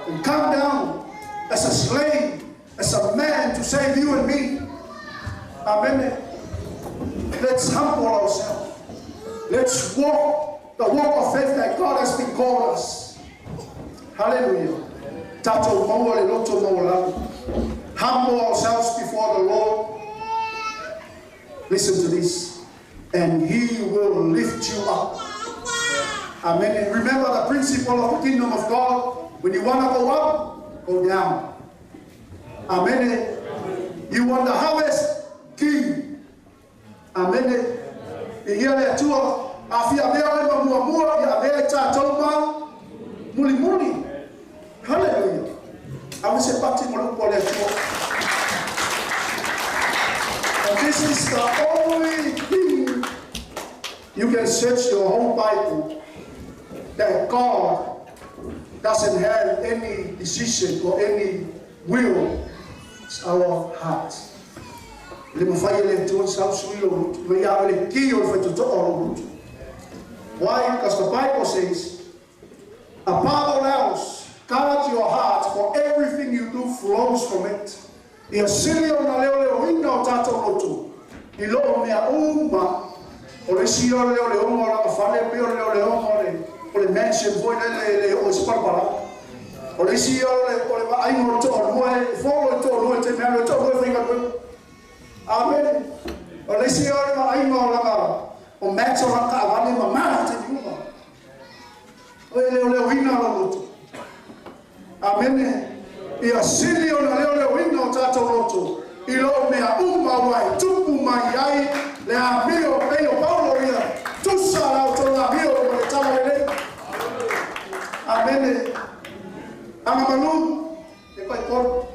and come down as a slave, as a man to save you and me. Amen. Let's humble ourselves. Let's walk the walk of faith that God has been called us. Hallelujah. Tatou maua le loto maualalo. Humble ourselves before the Lord. Listen to this. And he will lift you up. Amen. And remember the principle of the kingdom of God. When you want to go up, go down. Amen. You want the harvest? Give. Amen. Viia le Atua, a fia avea oe ma muamua, ia avea i tatou ma mulimuli. Hallelujah. Ave se pati mo le upu a le Atua. And this is the only thing you can search your whole Bible that God doesn't have any decision or any will. It's our heart. E le mafai e le Atua ona sau sui lou loto, ma ia ave le ki o le faitotoa o lou loto. Why? Because the Bible says, above all else, guard your heart, for everything you do flows from it. Ia sili ona leoleoina o tatou loto i lo o mea uma. O le isi ia o le leoleoga o lana fale, pei o le leoleoga o le, o le mansion foi lele e le oo i se palapala. O le isi ia o le, o le vaaiga o le toalua, e follow i le toalua i le taimi alu, e toalua e faigaluega. Amene. O le isi ia o le vaaiga o lana, o match o lana taavale e mamala taimi uma. O le leoleoina o lou loto. Amene. Ia sili ona leoleoina o tatou loto i lo o mea uma ua e tupu mai ai le amio pei o Paulo ia tusa la outou amio ma le tala lelei. Amene. Agamalu, e pai tolu.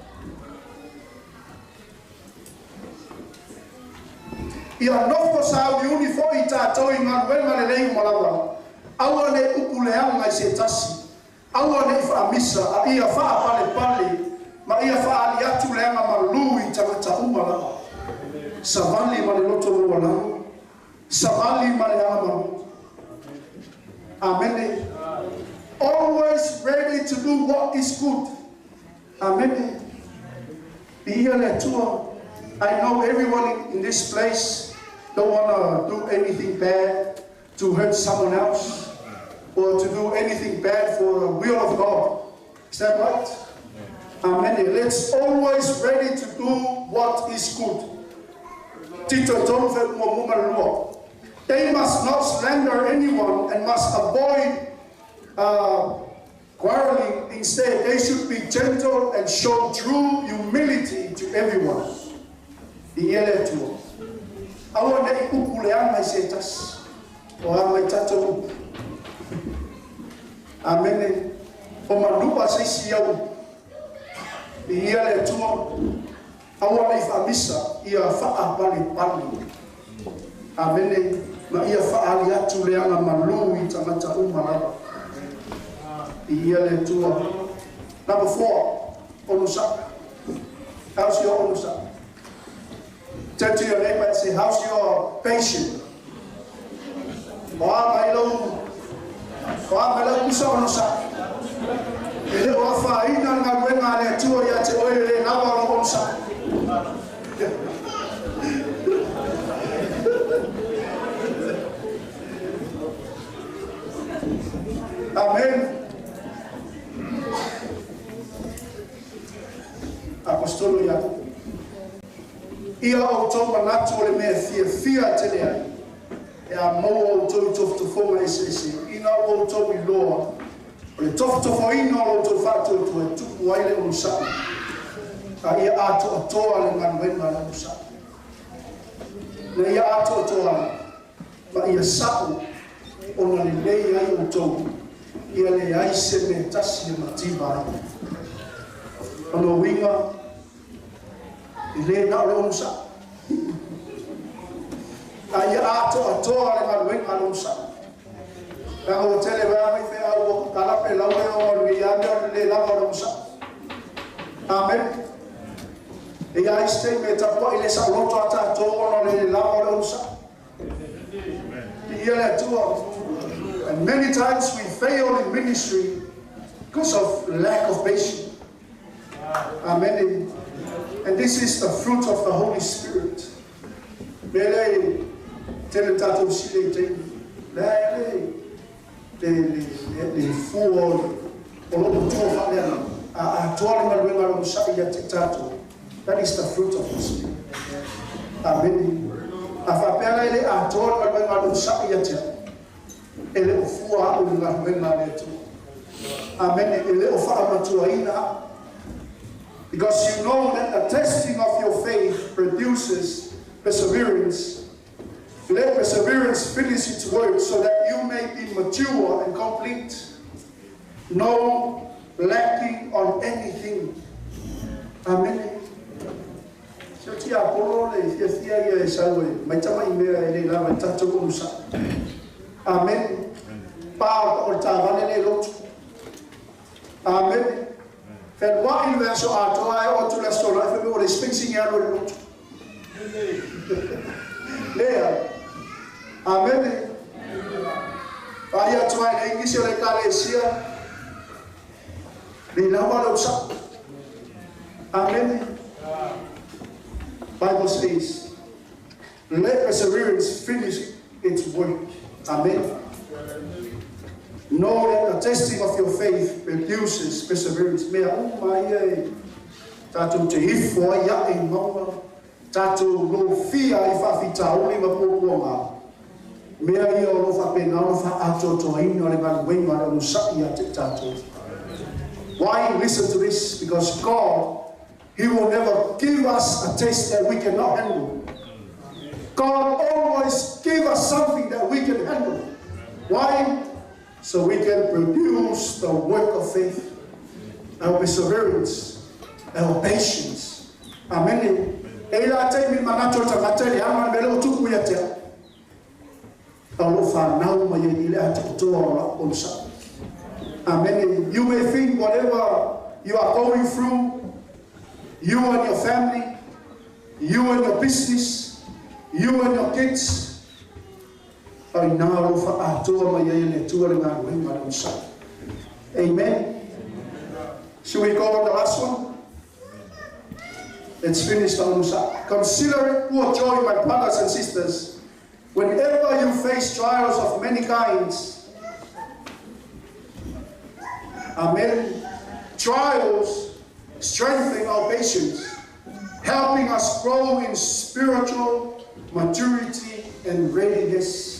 Ia nofo sauniuni foi tatou i galuega lelei uma lava. Aua ne i upu leaga i se tasi. Aua ne i faamisa, a ia faapalepale ma ia faaali atu le aga malū i tagata uma lava. Savali ma le loto maualalo, savali ma le aga malū. Amene. Always ready to do what is good. Amene. Viia le Atua. I know everyone in this place don't want to do anything bad to hurt someone else or to do anything bad for the will of God. Is that right? Amen. Let's always ready to do what is good. Tito e tolu fuainumera ma le lua. They must not slander anyone and must avoid quarreling. Instead, they should be gentle and show true humility to everyone. Viia le Atua. Aua nei upu leaga i se tasi. O a mai tatou upu. Amene. O manu'a se isi au upu. Viia le Atua. Aua nei faamisa ia faapalepale. Amene. Ma ia faaali atu le agamalu i tagata uma lava. Viia le Atua. Number 4, onosa'i. How's your onosa'i? Turn to your neighbor and say, how's your patience? O a mai lau, o a mai lau pusa onosa'i. E le o afaina le galuega a le Atua ia te oe le lava o lou onosa'i. Amen. Apostolo Iakopo. Ia outou manatu o le mea fiafia tele ai. E a maua outou i tofotofoga eseese, ina ua outou iloa, o le tofotofoina o lo outou faatuatua e tupu ai le onosa'i, a ia atoatoa le galuega a le onosa'i. Na ia atoatoa ai, ma ia sa'o ona lelei ai outou, ia leai se mea tasi e mativa ai. O lona uiga, e le na o le onosa'i. A ia atoatoa le galuega a le onosa'i. Leaga ua tele vaega i feau ua tatala pe lau e o le ia mea o le le lava o le onosa'i. Amen. E ia ai se taimi e tapuai le saoloto a tatou ona o le le lava o le onosa'i. Viia le Atua. And many times we fail in ministry because of lack of patience. Amen. And this is the fruit of the Holy Spirit. Me le tele tatou sile i taimi. Le le le le le fua o lo matua faaleaga. A atoa le galuega a le onosa'i ia te tatou. That is the fruit of the Spirit. Amen. A faapea la e le atoa le galuega a le onosa'i ia te au. E le o fua a'u i le galuega a le Atua. Amen. E le o faamatuaina a'u. Because you know that the testing of your faith produces perseverance. Let perseverance finish its work so that you may be mature and complete, no lacking on anything. Amen. Se o tiapolo le fiafia ia e sau e mai tamai mea e le lava i tatou onosa'i. Amen. Pa o le taavale le lotu. Amen. Fealuai le vaiaso atoa e oo atu le Aso Toonai fai mai ua leai se penisini e alu ai i le lotu. Lea. Amene. Vaai atu ai le nisi o le Ekalesia, le lava le onosa'i. Amene. Bible says, let perseverance finish its work. Amen. Know that the testing of your faith produces perseverance. Mea uma ia e tatou te ifo ai aʻe i mauga, tatou lofia i faafitauli ma puapuaga, mea ia o lo o faapena ona faaatoatoaina le galuega a le onosa'i ia te tatou. Why? Listen to this. Because God, He will never give us a test that we cannot handle. God always give us something that we can handle. Why? So we can produce the work of faith, our perseverance, our patience. Amene. E i la taimi manatu o le tagata i le ama le mea lea ua tupu ia te au. A o lou fanau mai ai i le atoatoa o lau onosa'i. Amene. You may think whatever you are going through, you and your family, you and your business, you and your kids, a inā o lo o faaatoa mai ai e le Atua le galuega a le onosa'i. Amen. Should we go on the last one? Let's finish the onosa'i. Consider it pure joy, my brothers and sisters, whenever you face trials of many kinds. Amen. Trials strengthen our patience, helping us grow in spiritual maturity and readiness.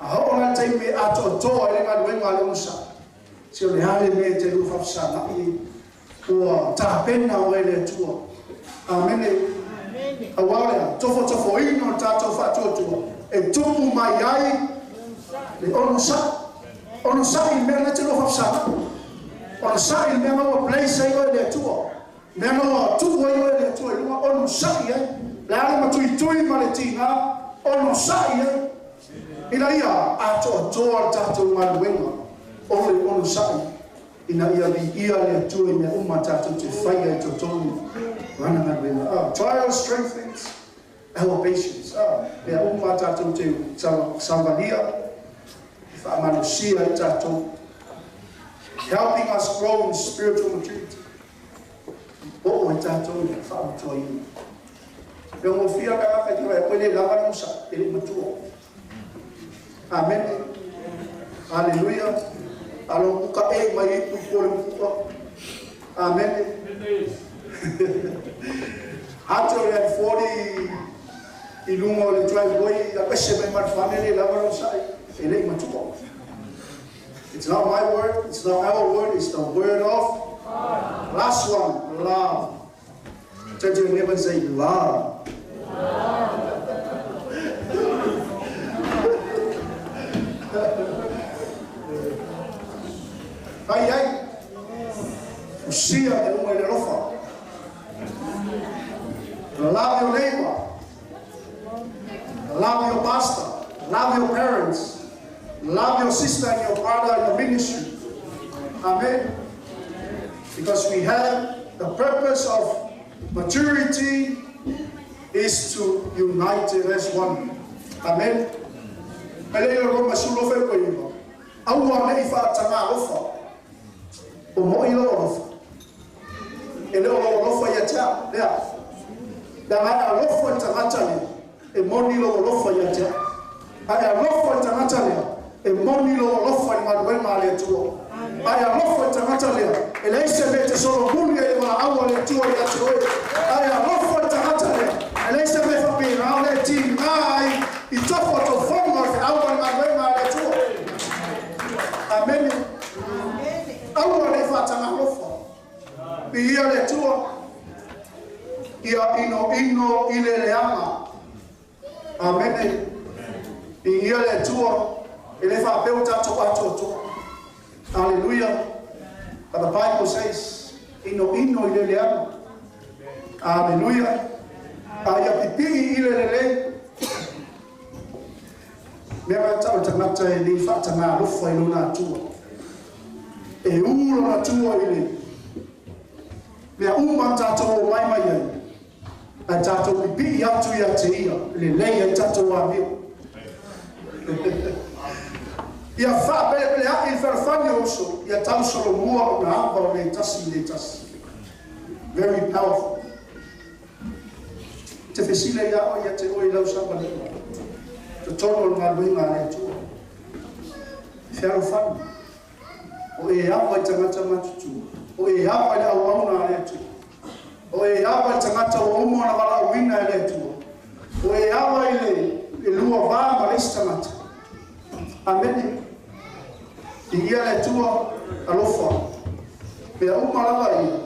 A oo la le taimi e atoatoa ai le galuega a le onosa'i, se o le a le mea e te lua faafesagaʻi ai, ua tapena oe e le Atua. Amene. Auā o le a? Tofotofoina o le tatou faatuatua e tupu mai ai le onosai. Onosai i le mea lena e te lua faafesagai. Onosai i le mea lena ua place ai oe e le Atua. Mea lena ua tuu ai oe e le Atua i luga, onosai i ai. Le a le matuitui ma le tiga, onosai i ai. Ina ia atoatoa le tatou galuega o le onosai, ina ia viia le Atua i mea uma tatou te faia i totonu o ana galuega. Trial strengthens our patience. Mea uma tatou te savalia, e faamalosia ai tatou. Helping us grow in spiritual maturity. Oo ai tatou i le faamatuaina. E gofia pe a fai e koe le lava le onosai, e le i matua. Amene. Haleluia. Alo muka e mai ipu i kore muka. Amene. 140 i luga o le driveway, a ese mai ma le fane le lava le onosai, e le i matua. It's not my word, it's not our word, it's the word of God. Last one, love. Turn to your neighbor and say, love. Ai ai, usia me uma i le alofa. Love your neighbor. Love your pastor. Love your parents. Love your sister and your brother in the ministry. Amen. Because we have the purpose of maturity is to unite it as one. Amen. Pele i Roma sulo fe ko iwa. Aua nei whaatanga alofa. O mo i lo alofa. E le o lo alofa ia te au. Lea. Lea ngai alofa i tagata lea. E moni lo alofa ia te au. Ai alofa i tagata lea. E moni lo alofa i galuega a le Atua. Ai alofa i tagata lea. E leai se mea e te solomuli ai le valaau a le Atua ia te oe. Ai alofa i tagata lea. E leai se mea faapena o le tiga ai i tofotofoga o le feau ma le galuega a le Atua. Amene. Aua ne i faataga alofa. Viia le Atua. Ia inoino i le leaga. Amene. Viia le Atua. E le faapea ua tatou atoatoa. Hallelujah. But the Bible says, inoino i le leaga. Hallelujah. A ia pipii i le lelei. Mea mai tau tagata e le faataga alofa i lona Atua. E ū lona Atua i le mea uma tatou omai mai ai, ae tatou pipii atu ia te ia, lelei ai tatou amio. Ia faapelepelea'i le fealofani o uso, ia tausolomua ona ava o le tasi i le tasi. Very powerful. Te fesile ia oe ia te oe i lau savaliga. Totonu o le galuega a le Atua. Fealofani. O e ava i tagata matutua. O e ava i le auauna a le Atua. O e ava i tagata ua uma ona valaauina e le Atua. O e ava i le lua va ma le isi tagata. Amene. Viia le Atua, alofa. Mea uma lava ia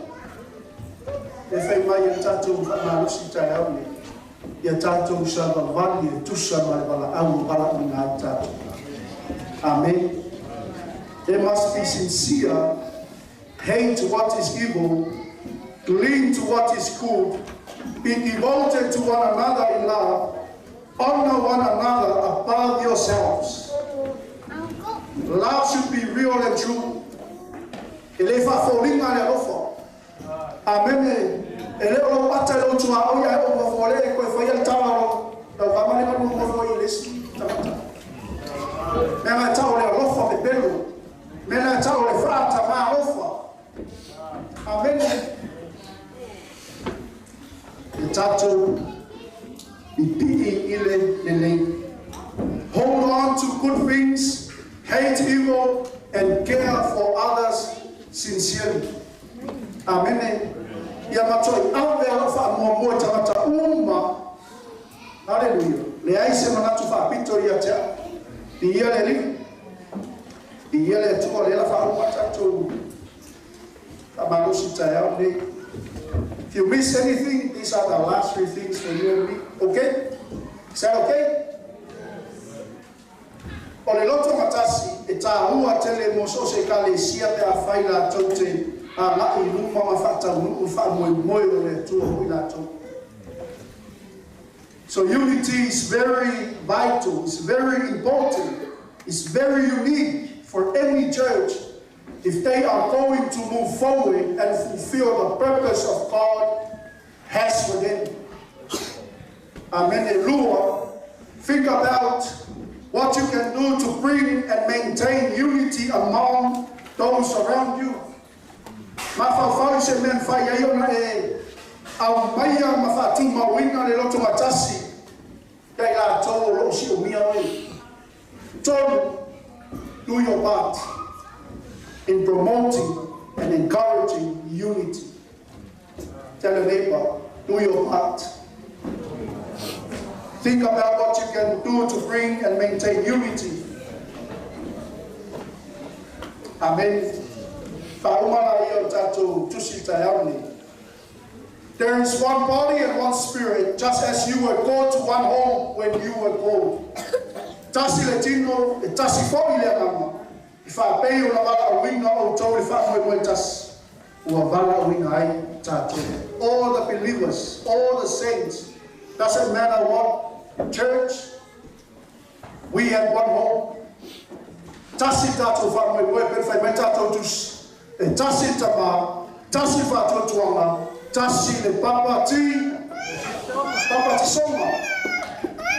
e fai mai e tatou faamalosi taeao nei, ia tatou savavali e tusa ma le valaau ua valaauina ai tatou. Amen. They must be sincere, hate what is evil, cling to what is good, be devoted to one another in love, honor one another above yourselves. Love should be real and true. E le faafoliga le alofa. Amene. E le o lou ata i lou tuaoi ae ou nofo le e koe faia le tala o lau kama le manu nofo ai i le isi tagata. Mea na e tau o le alofa pepelo. Mea na e tau o le faatama alofa. Amene. E tatou pipii i le lelei. Hold on to good things, hate evil, and care for others sincerely. Amene. Ia matuai ave a lau faamuamua i tagata uma. Haleluia. Leai se manatu faapito ia te au. Viia le Alii. Viia le Atua lea la faauma tatou faamalosi taeao nei. If you miss anything, these are the last three things for you and me. Okay? Is that okay? O le loto gatasi e tāua tele mo so se ekalesia pe afai latou te agai i luma ma faataunuu faamoemoe o le Atua mo i latou. So unity is very vital, it's very important, it's very unique for any church if they are going to move forward and fulfill the purpose of God has for them. Amen. Lua, think about what you can do to bring and maintain unity among those around you. Mafaufau i se mea e mafai ai ona e aumaia ma faatumauina le lotogatasi ia i latou o lo o siomia oe. Tolu, do your part in promoting and encouraging unity. Tell your neighbor, do your part. Think about what you can do to bring and maintain unity. Amen. Faauma laia o tatou tusi taeao nei. There is one body and one spirit, just as you were called to one hope when you were called. Tasi le tino, e tasi foi le agaga, i faapei ona valaauina outou i le faamoemoe tasi, ua valaauina ai tatou. All the believers, all the saints, doesn't matter what church, we have one hope. Tasi tatou faamoemoe pe fai mai tatou tusi. E tasi le Tamā, tasi le Faatuatuaga, tasi le Papatisoma.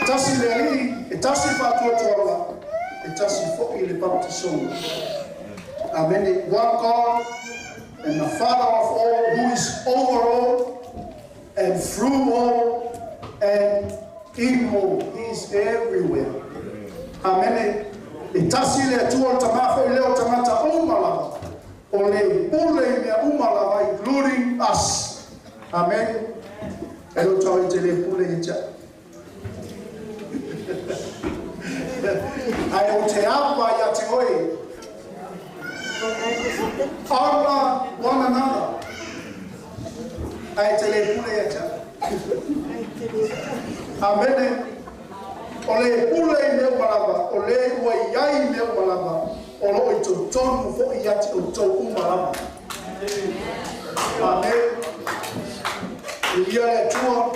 Tasi le Alii, e tasi le Faatuatuaga, e tasi foi le Papatisoma. Amen. One God and the Father of all, who is over all and through all and in all. He is everywhere. Amen. E tasi le Atua o le Tamā foi lea o tagata uma lava. O le pule i mea uma lava, including us. Amen. E lo tau i te le pule i tia. Ae o te apa ia te oe. Honor one another. Ae te le pule ia tia. Amene. O le pule i mea uma lava, o le ua i ai i mea uma lava, o lo o i totonu foi ia te outou uma lava. Amen. Viia le Atua,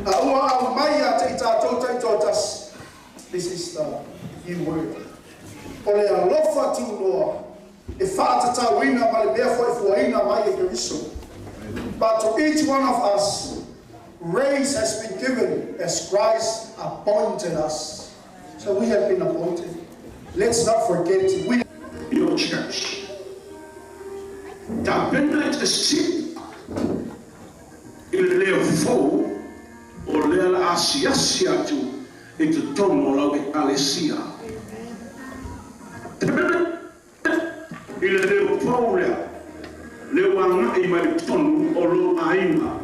a ua aumai ia te i tatou taitoatasi. This is the new word. O le alofa tunoa e faatatauina ma le mea foefoeina mai e Keriso. But to each one of us, grace has been given as Christ appointed us. So we have been appointed. Let's not forget we Your church. Tapena i te sip i le leo fou o lea o le a asiasi atu i totonu o lau ekalesia. Tapena i le leo fou lea, lea ua agai mai i totonu o lou aiga.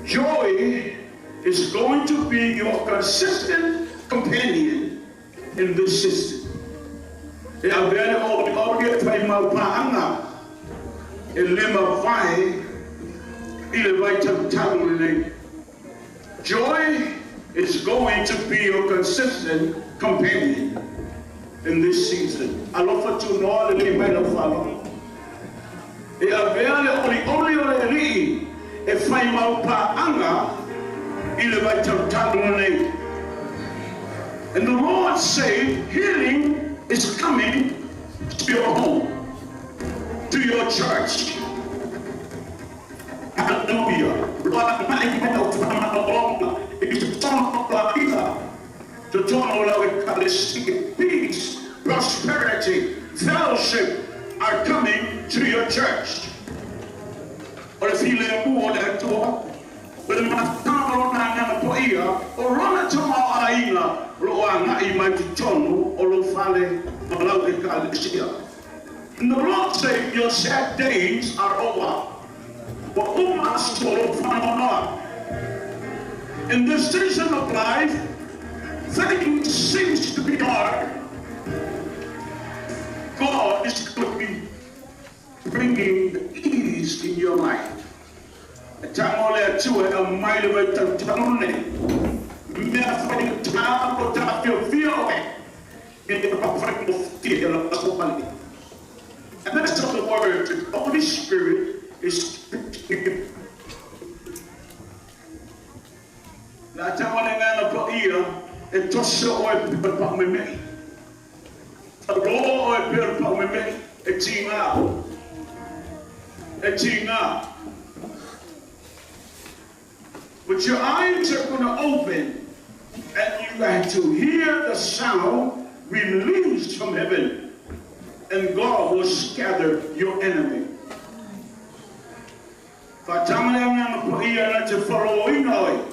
Joy is going to be your consistent companion in this season. E avea le olioli e fai mau paaga e le mavae i le vaitautalu lenei. Joy is going to be your consistent companion in this season. Alofa tunoa lelei mai lau faaaloalo. E avea le olioli o le Alii e fai mau paaga i le vaitautalu lenei. And the Lord say healing is coming to your home, to your church. Hallelujah. Loa mai mai o whakamanaonga i totonu o la ika, totonu o lau ekalesia. Peace, prosperity, fellowship are coming to your church. O le filemu o le Atua, o le mafutaga o Lona Agaga Paia, o Lona tamaoaiga o lo o agai mai totonu o lou fale ma lau ekalesia. And the Lord say, Your sad days are over. Ua uma aso o lou faanoanoa. In this season of life, things seems to be hard. God is going to be bringing the ease in your life. E tango le atua e au mai le vai tau tau nei. Mea whai tā ko tā whio whio e. E te whai mo whio la aso pali. And that's the word. The Holy Spirit is La tango le ngana pa ia e tosa o e pe pa me me. Roa o e pe pa me me e tinga. E tinga. But your eyes are going to open and you have to hear the sound released from heaven. And God will scatter your enemy. Whatangalenga pa ia na te whaloina oi.